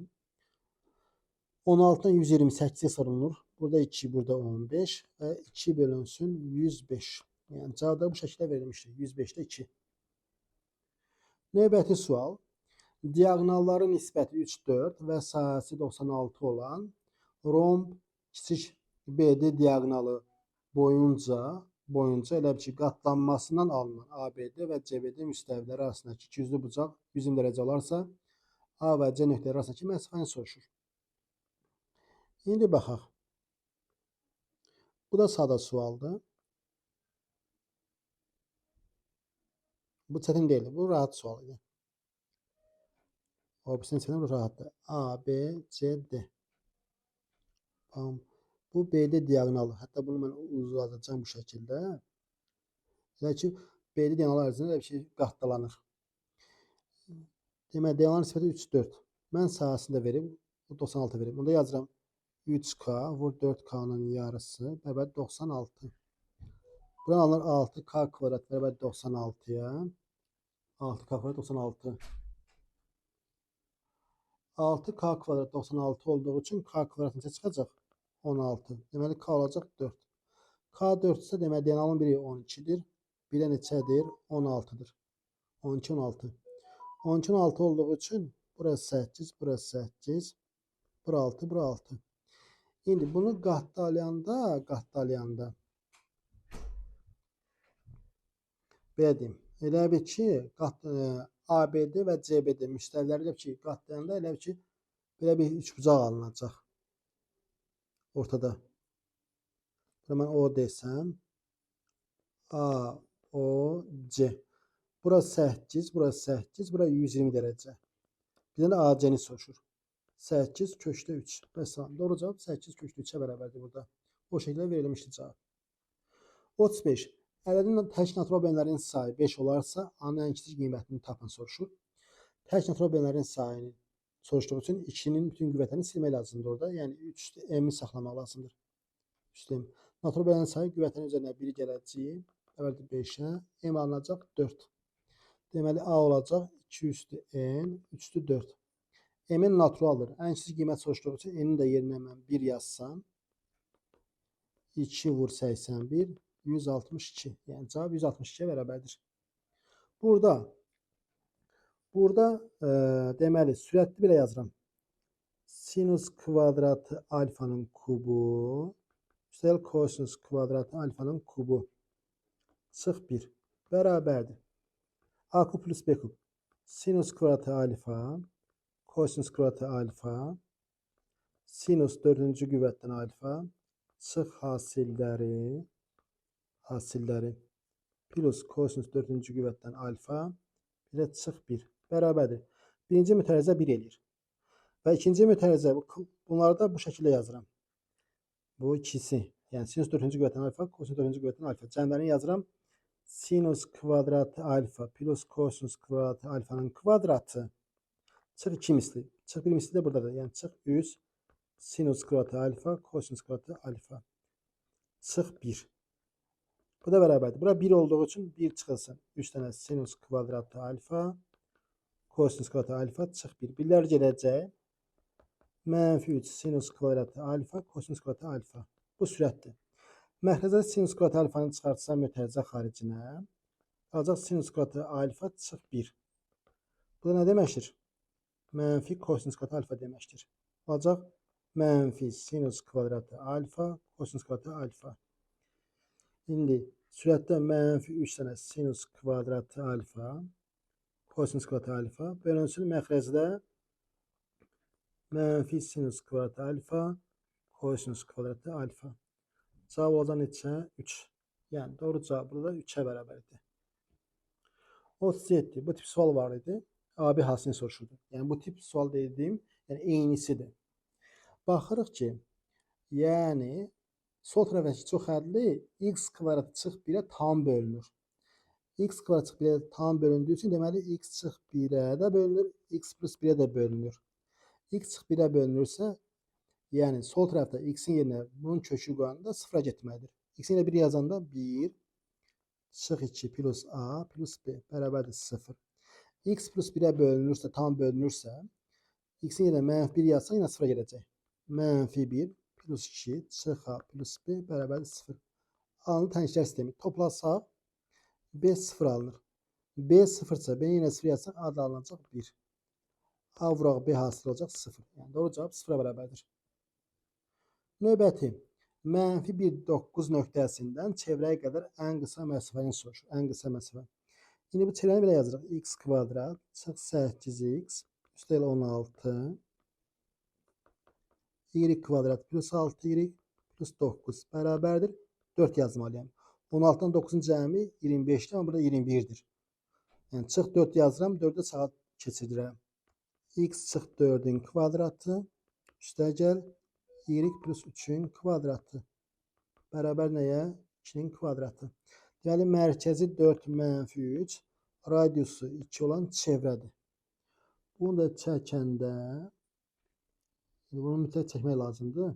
16-dan 128 hesab olunur. Burada 2, burada 15 və 2 bölünsün 105. Yəni cavab da bu şəkildə verilmişdir. 105-də 2. Növbəti sual. Diaqonalların nisbəti 3, 4 və sahəsi 96 olan romb kiçik BD diaqonalı boyunca elə bil ki, qatlanmasından alınan ABD və CBD müstəviləri arasındakı ikiyüzlü bucaq 120 dərəcə olarsa, A və C nöqtələri arasındakı məsafəni soruşur. İndi baxaq. Bu da sadə sualdır. Bu çətin deyil. Bu rahat sual idi. O birisinin çətin, bu rahatdır. A, B, C, D. Tamam. Bu BD diaqonalı. Hətta bunu mən uzadacağım bu şəkildə. Elə ki, BD diaqonalı ərzində bir şey qatdalanır. Deməli, diaqonalın nisbəti 3, 4. Mən sahəsini də verib, 96 verib. Bunda yazıram 3K vur 4K'nın yarısı bərabər 96. Buradan alınır 6K kvadrat bərabər 96-ya. 6K kvadrat 96. 6K kvadrat 96 olduğu üçün K kvadrat neçə çıxacaq? 16. Deməli, K olacaq 4. K 4 isə deməli, diaqonalın biri 12-dir. Biri neçədir? 16-dır. 12, 16. 12, 16 olduğu üçün burası 8, burası 8, bura 6, bura 6. İndi bunu qatlayanda belə deyim. Elə bil ki, ABD və CBD müstəviləri elə bil ki, qatlayanda elə bil ki, belə bir üçbucaq alınacaq ortada. Bura mən O desəm, A, O, C. Bura 8, bura 8, bura 120 dərəcə. Bir dənə AC-ni soruşur. 8 kökdə 3. Bəs doğru cavab 8 kökdə 3-ə bərabərdir burada. O şəkildə verilmişdir cavab. 35. Ədədin tək natural bölənlərin sayı 5 olarsa, A-nın ən kiçik qiymətini tapın soruşur. Tək natural bölənlərin sayını soruşduğu üçün 2-nin bütün qüvvətlərini silmək lazımdır orada. Yəni 3 üstü m-i saxlamaq lazımdır. 3 m. Natural bölənlərin sayı qüvvətlərin üzərinə 1 gələcək. Bərabərdir 5-ə. M alınacaq 4. Deməli A olacaq 2 üstü n, 3 üstü 4. M-in naturaldır. Ən kiçik qiymət soruşduğu üçün n-in də yerinə mən 1 yazsam 2 vur 81, 162. Yəni cavab 162-yə bərabərdir. Burada deməli sürətli belə yazıram. Sinus kvadratı alfanın kubu üstəgəl kosinus kvadratı alfanın kubu çıx 1 bərabərdir. A kub plus B kub. Sinus kvadratı alfa kosinus kvadratı alfa sinus 4-cü qüvvətdən alfa çıx hasilləri plus kosinus 4-cü qüvvətdən alfa bir də çıx 1 bərabərdir. Birinci mütərizə 1 eləyir. Və ikinci mütərizə bunları da bu şəkildə yazıram. Bu ikisi. Yəni sinus 4-cü qüvvətdən alfa, kosinus 4-cü qüvvətdən alfa. Cəmlərini yazıram. Sinus kvadratı alfa plus kosinus kvadratı alfanın kvadratı çıx 2 misli. Çıx 1 misli də buradadır. Yəni çıx 3 sinus kvadratı alfa kosinus kvadratı alfa çıx 1. Bu da bərabərdir. Bura 1 olduğu üçün 1 çıxılsın. 3 dənə sinus kvadratı alfa kosinus kvadratı alfa çıx 1. Birlər gedəcək. Mənfi 3 sinus kvadratı alfa kosinus kvadratı alfa. Bu sürətdir. Məxrəcə sinus kvadratı alfanı çıxartsam mütərizə xaricinə qalacaq sinus kvadratı alfa çıx 1. Bu da nə deməkdir? Mənfi kosinus kvadratı alfa deməkdir. Olacaq mənfi sinus kvadratı alfa kosinus kvadratı alfa. İndi sürətdə mənfi 3 dənə sinus kvadratı alfa kosinus kvadratı alfa bölünsün məxrəcdə mənfi sinus kvadratı alfa kosinus kvadratı alfa. Cavab olacaq neçə? 3. Yəni doğru cavab burada 3-ə bərabərdir. 37. Bu tip sual var idi. AB hasilini soruşurdu. Yəni bu tip sual dediyim, yəni eynisidir. Baxırıq ki, yəni sol tərəfdəki çox hədli x kvadratı çıx 1-ə tam bölünür. X kvadratı çıx 1-ə tam bölündüyü üçün deməli x çıx 1-ə də bölünür, x plus 1-ə də bölünür. X çıx 1-ə bölünürsə, yəni sol tərəfdə x-in yerinə bunun kökü qoyanda 0-a getməlidir. X-in yerinə 1 yazanda 1 çıx 2 plus a plus b bərabərdir 0. X plus 1-ə bölünürsə, tam bölünürsə, x-in yerinə mənfi 1 yazsan yenə 0-a gedəcək. Mənfi 1 plus 2 çıx a plus b bərabərdir 0. Alınır təngliklər sistemi. Toplasaq b 0 alınır. B 0-sa b yenə 0 yazsaq a da alınacaq 1. A vuraq b hasil olacaq 0. Yəni doğru cavab 0-a bərabərdir. Növbəti mənfi 1,9 nöqtəsindən çevrəyə qədər ən qısa məsafəni soruşur. Ən qısa məsafə. İndi bu çevrəni belə yazırıq. X kvadrat çıx 8x üstəgəl 16 y kvadrat plus 6y plus 9 bərabərdir. 4 yazmalıyam. 16-dan 9-un cəmi 25-dir, amma burada 21-dir. Yəni çıx 4 yazıram, 4-ə sağa keçirdirəm. X çıx 4-ün kvadratı üstəgəl y plus 3-ün kvadratı bərabər nəyə? 2-nin kvadratı. Deməli, mərkəzi 4 mənfi 3, radiusu 2 olan çevrədir. Bunu da çəkəndə, bunu mütləq çəkmək lazımdır.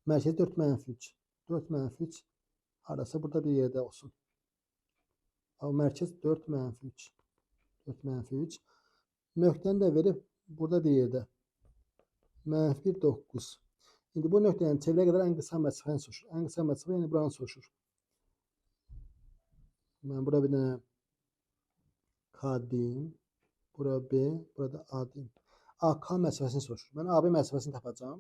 Mərkəzi 4 mənfi 3. 4 mənfi 3 harasa burada bir yerdə olsun. Amma mərkəz 4 mənfi 3. 4 mənfi 3. Nöqtəni də verib burada bir yerdə. Mənfi 1, 9. İndi bu nöqtədən çevrəyə qədər ən qısa məsafəni soruşur. Ən qısa məsafə yəni buranı soruşur. Mən bura bir dənə K deyim. Bura B, burada A deyim. AK məsafəsini soruşur. Mən AB məsafəsini tapacağam.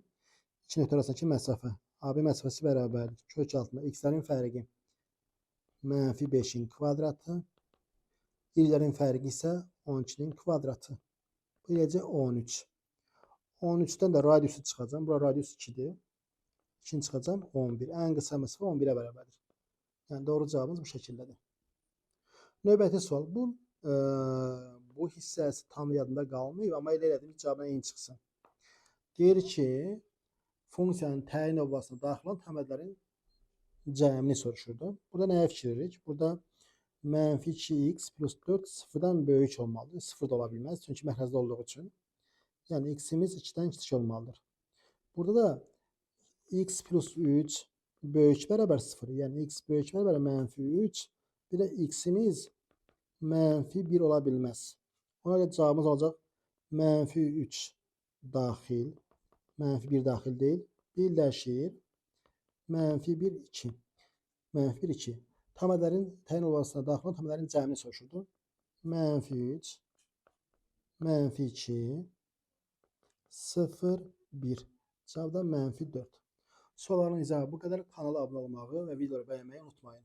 İki nöqtə arasındakı məsafə. AB məsafəsi bərabərdir. Kök altında x-lərin fərqi mənfi 5-in kvadratı. Y-lərin fərqi isə 12-nin kvadratı. Bu eləcə 13. 13-dən də radiusu çıxacağam. Bura radius 2-dir. 2-ni çıxacağam 11. Ən qısa məsafə 11-ə bərabərdir. Yəni doğru cavabımız bu şəkildədir. Növbəti sual. Bu hissəsi tam yadımda qalmayıb, amma elə elədim ki, cavabına eyni çıxsın. Deyir ki, funksiyanın təyin olmasına daxil olan tam ədədlərin cəmini soruşurdu. Burada nəyə fikir veririk? Burada Mənfi 2x plus 4 sıfırdan böyük olmalıdır. 0 da ola bilməz. Çünki məxrəcdə olduğu üçün. Yəni x-imiz 2-dən kiçik olmalıdır. Burada da x plus 3 böyük bərabər 0. Yəni x böyük bərabər mənfi 3. Bir də x-imiz mənfi 1 ola bilməz. Ona görə cavabımız olacaq mənfi 3 daxil, mənfi 1 daxil deyil, birləşir. Mənfi 1, 2. Mənfi 1, 2. Tam ədədlərin təyin olmasına daxil olan tam ədədlərin cəmini soruşurdu. Mənfi 3, mənfi 2, 0, 1. Cavab da mənfi 4. Sualların izahı bu qədər. Kanala abunə olmağı və videoları bəyənməyi unutmayın.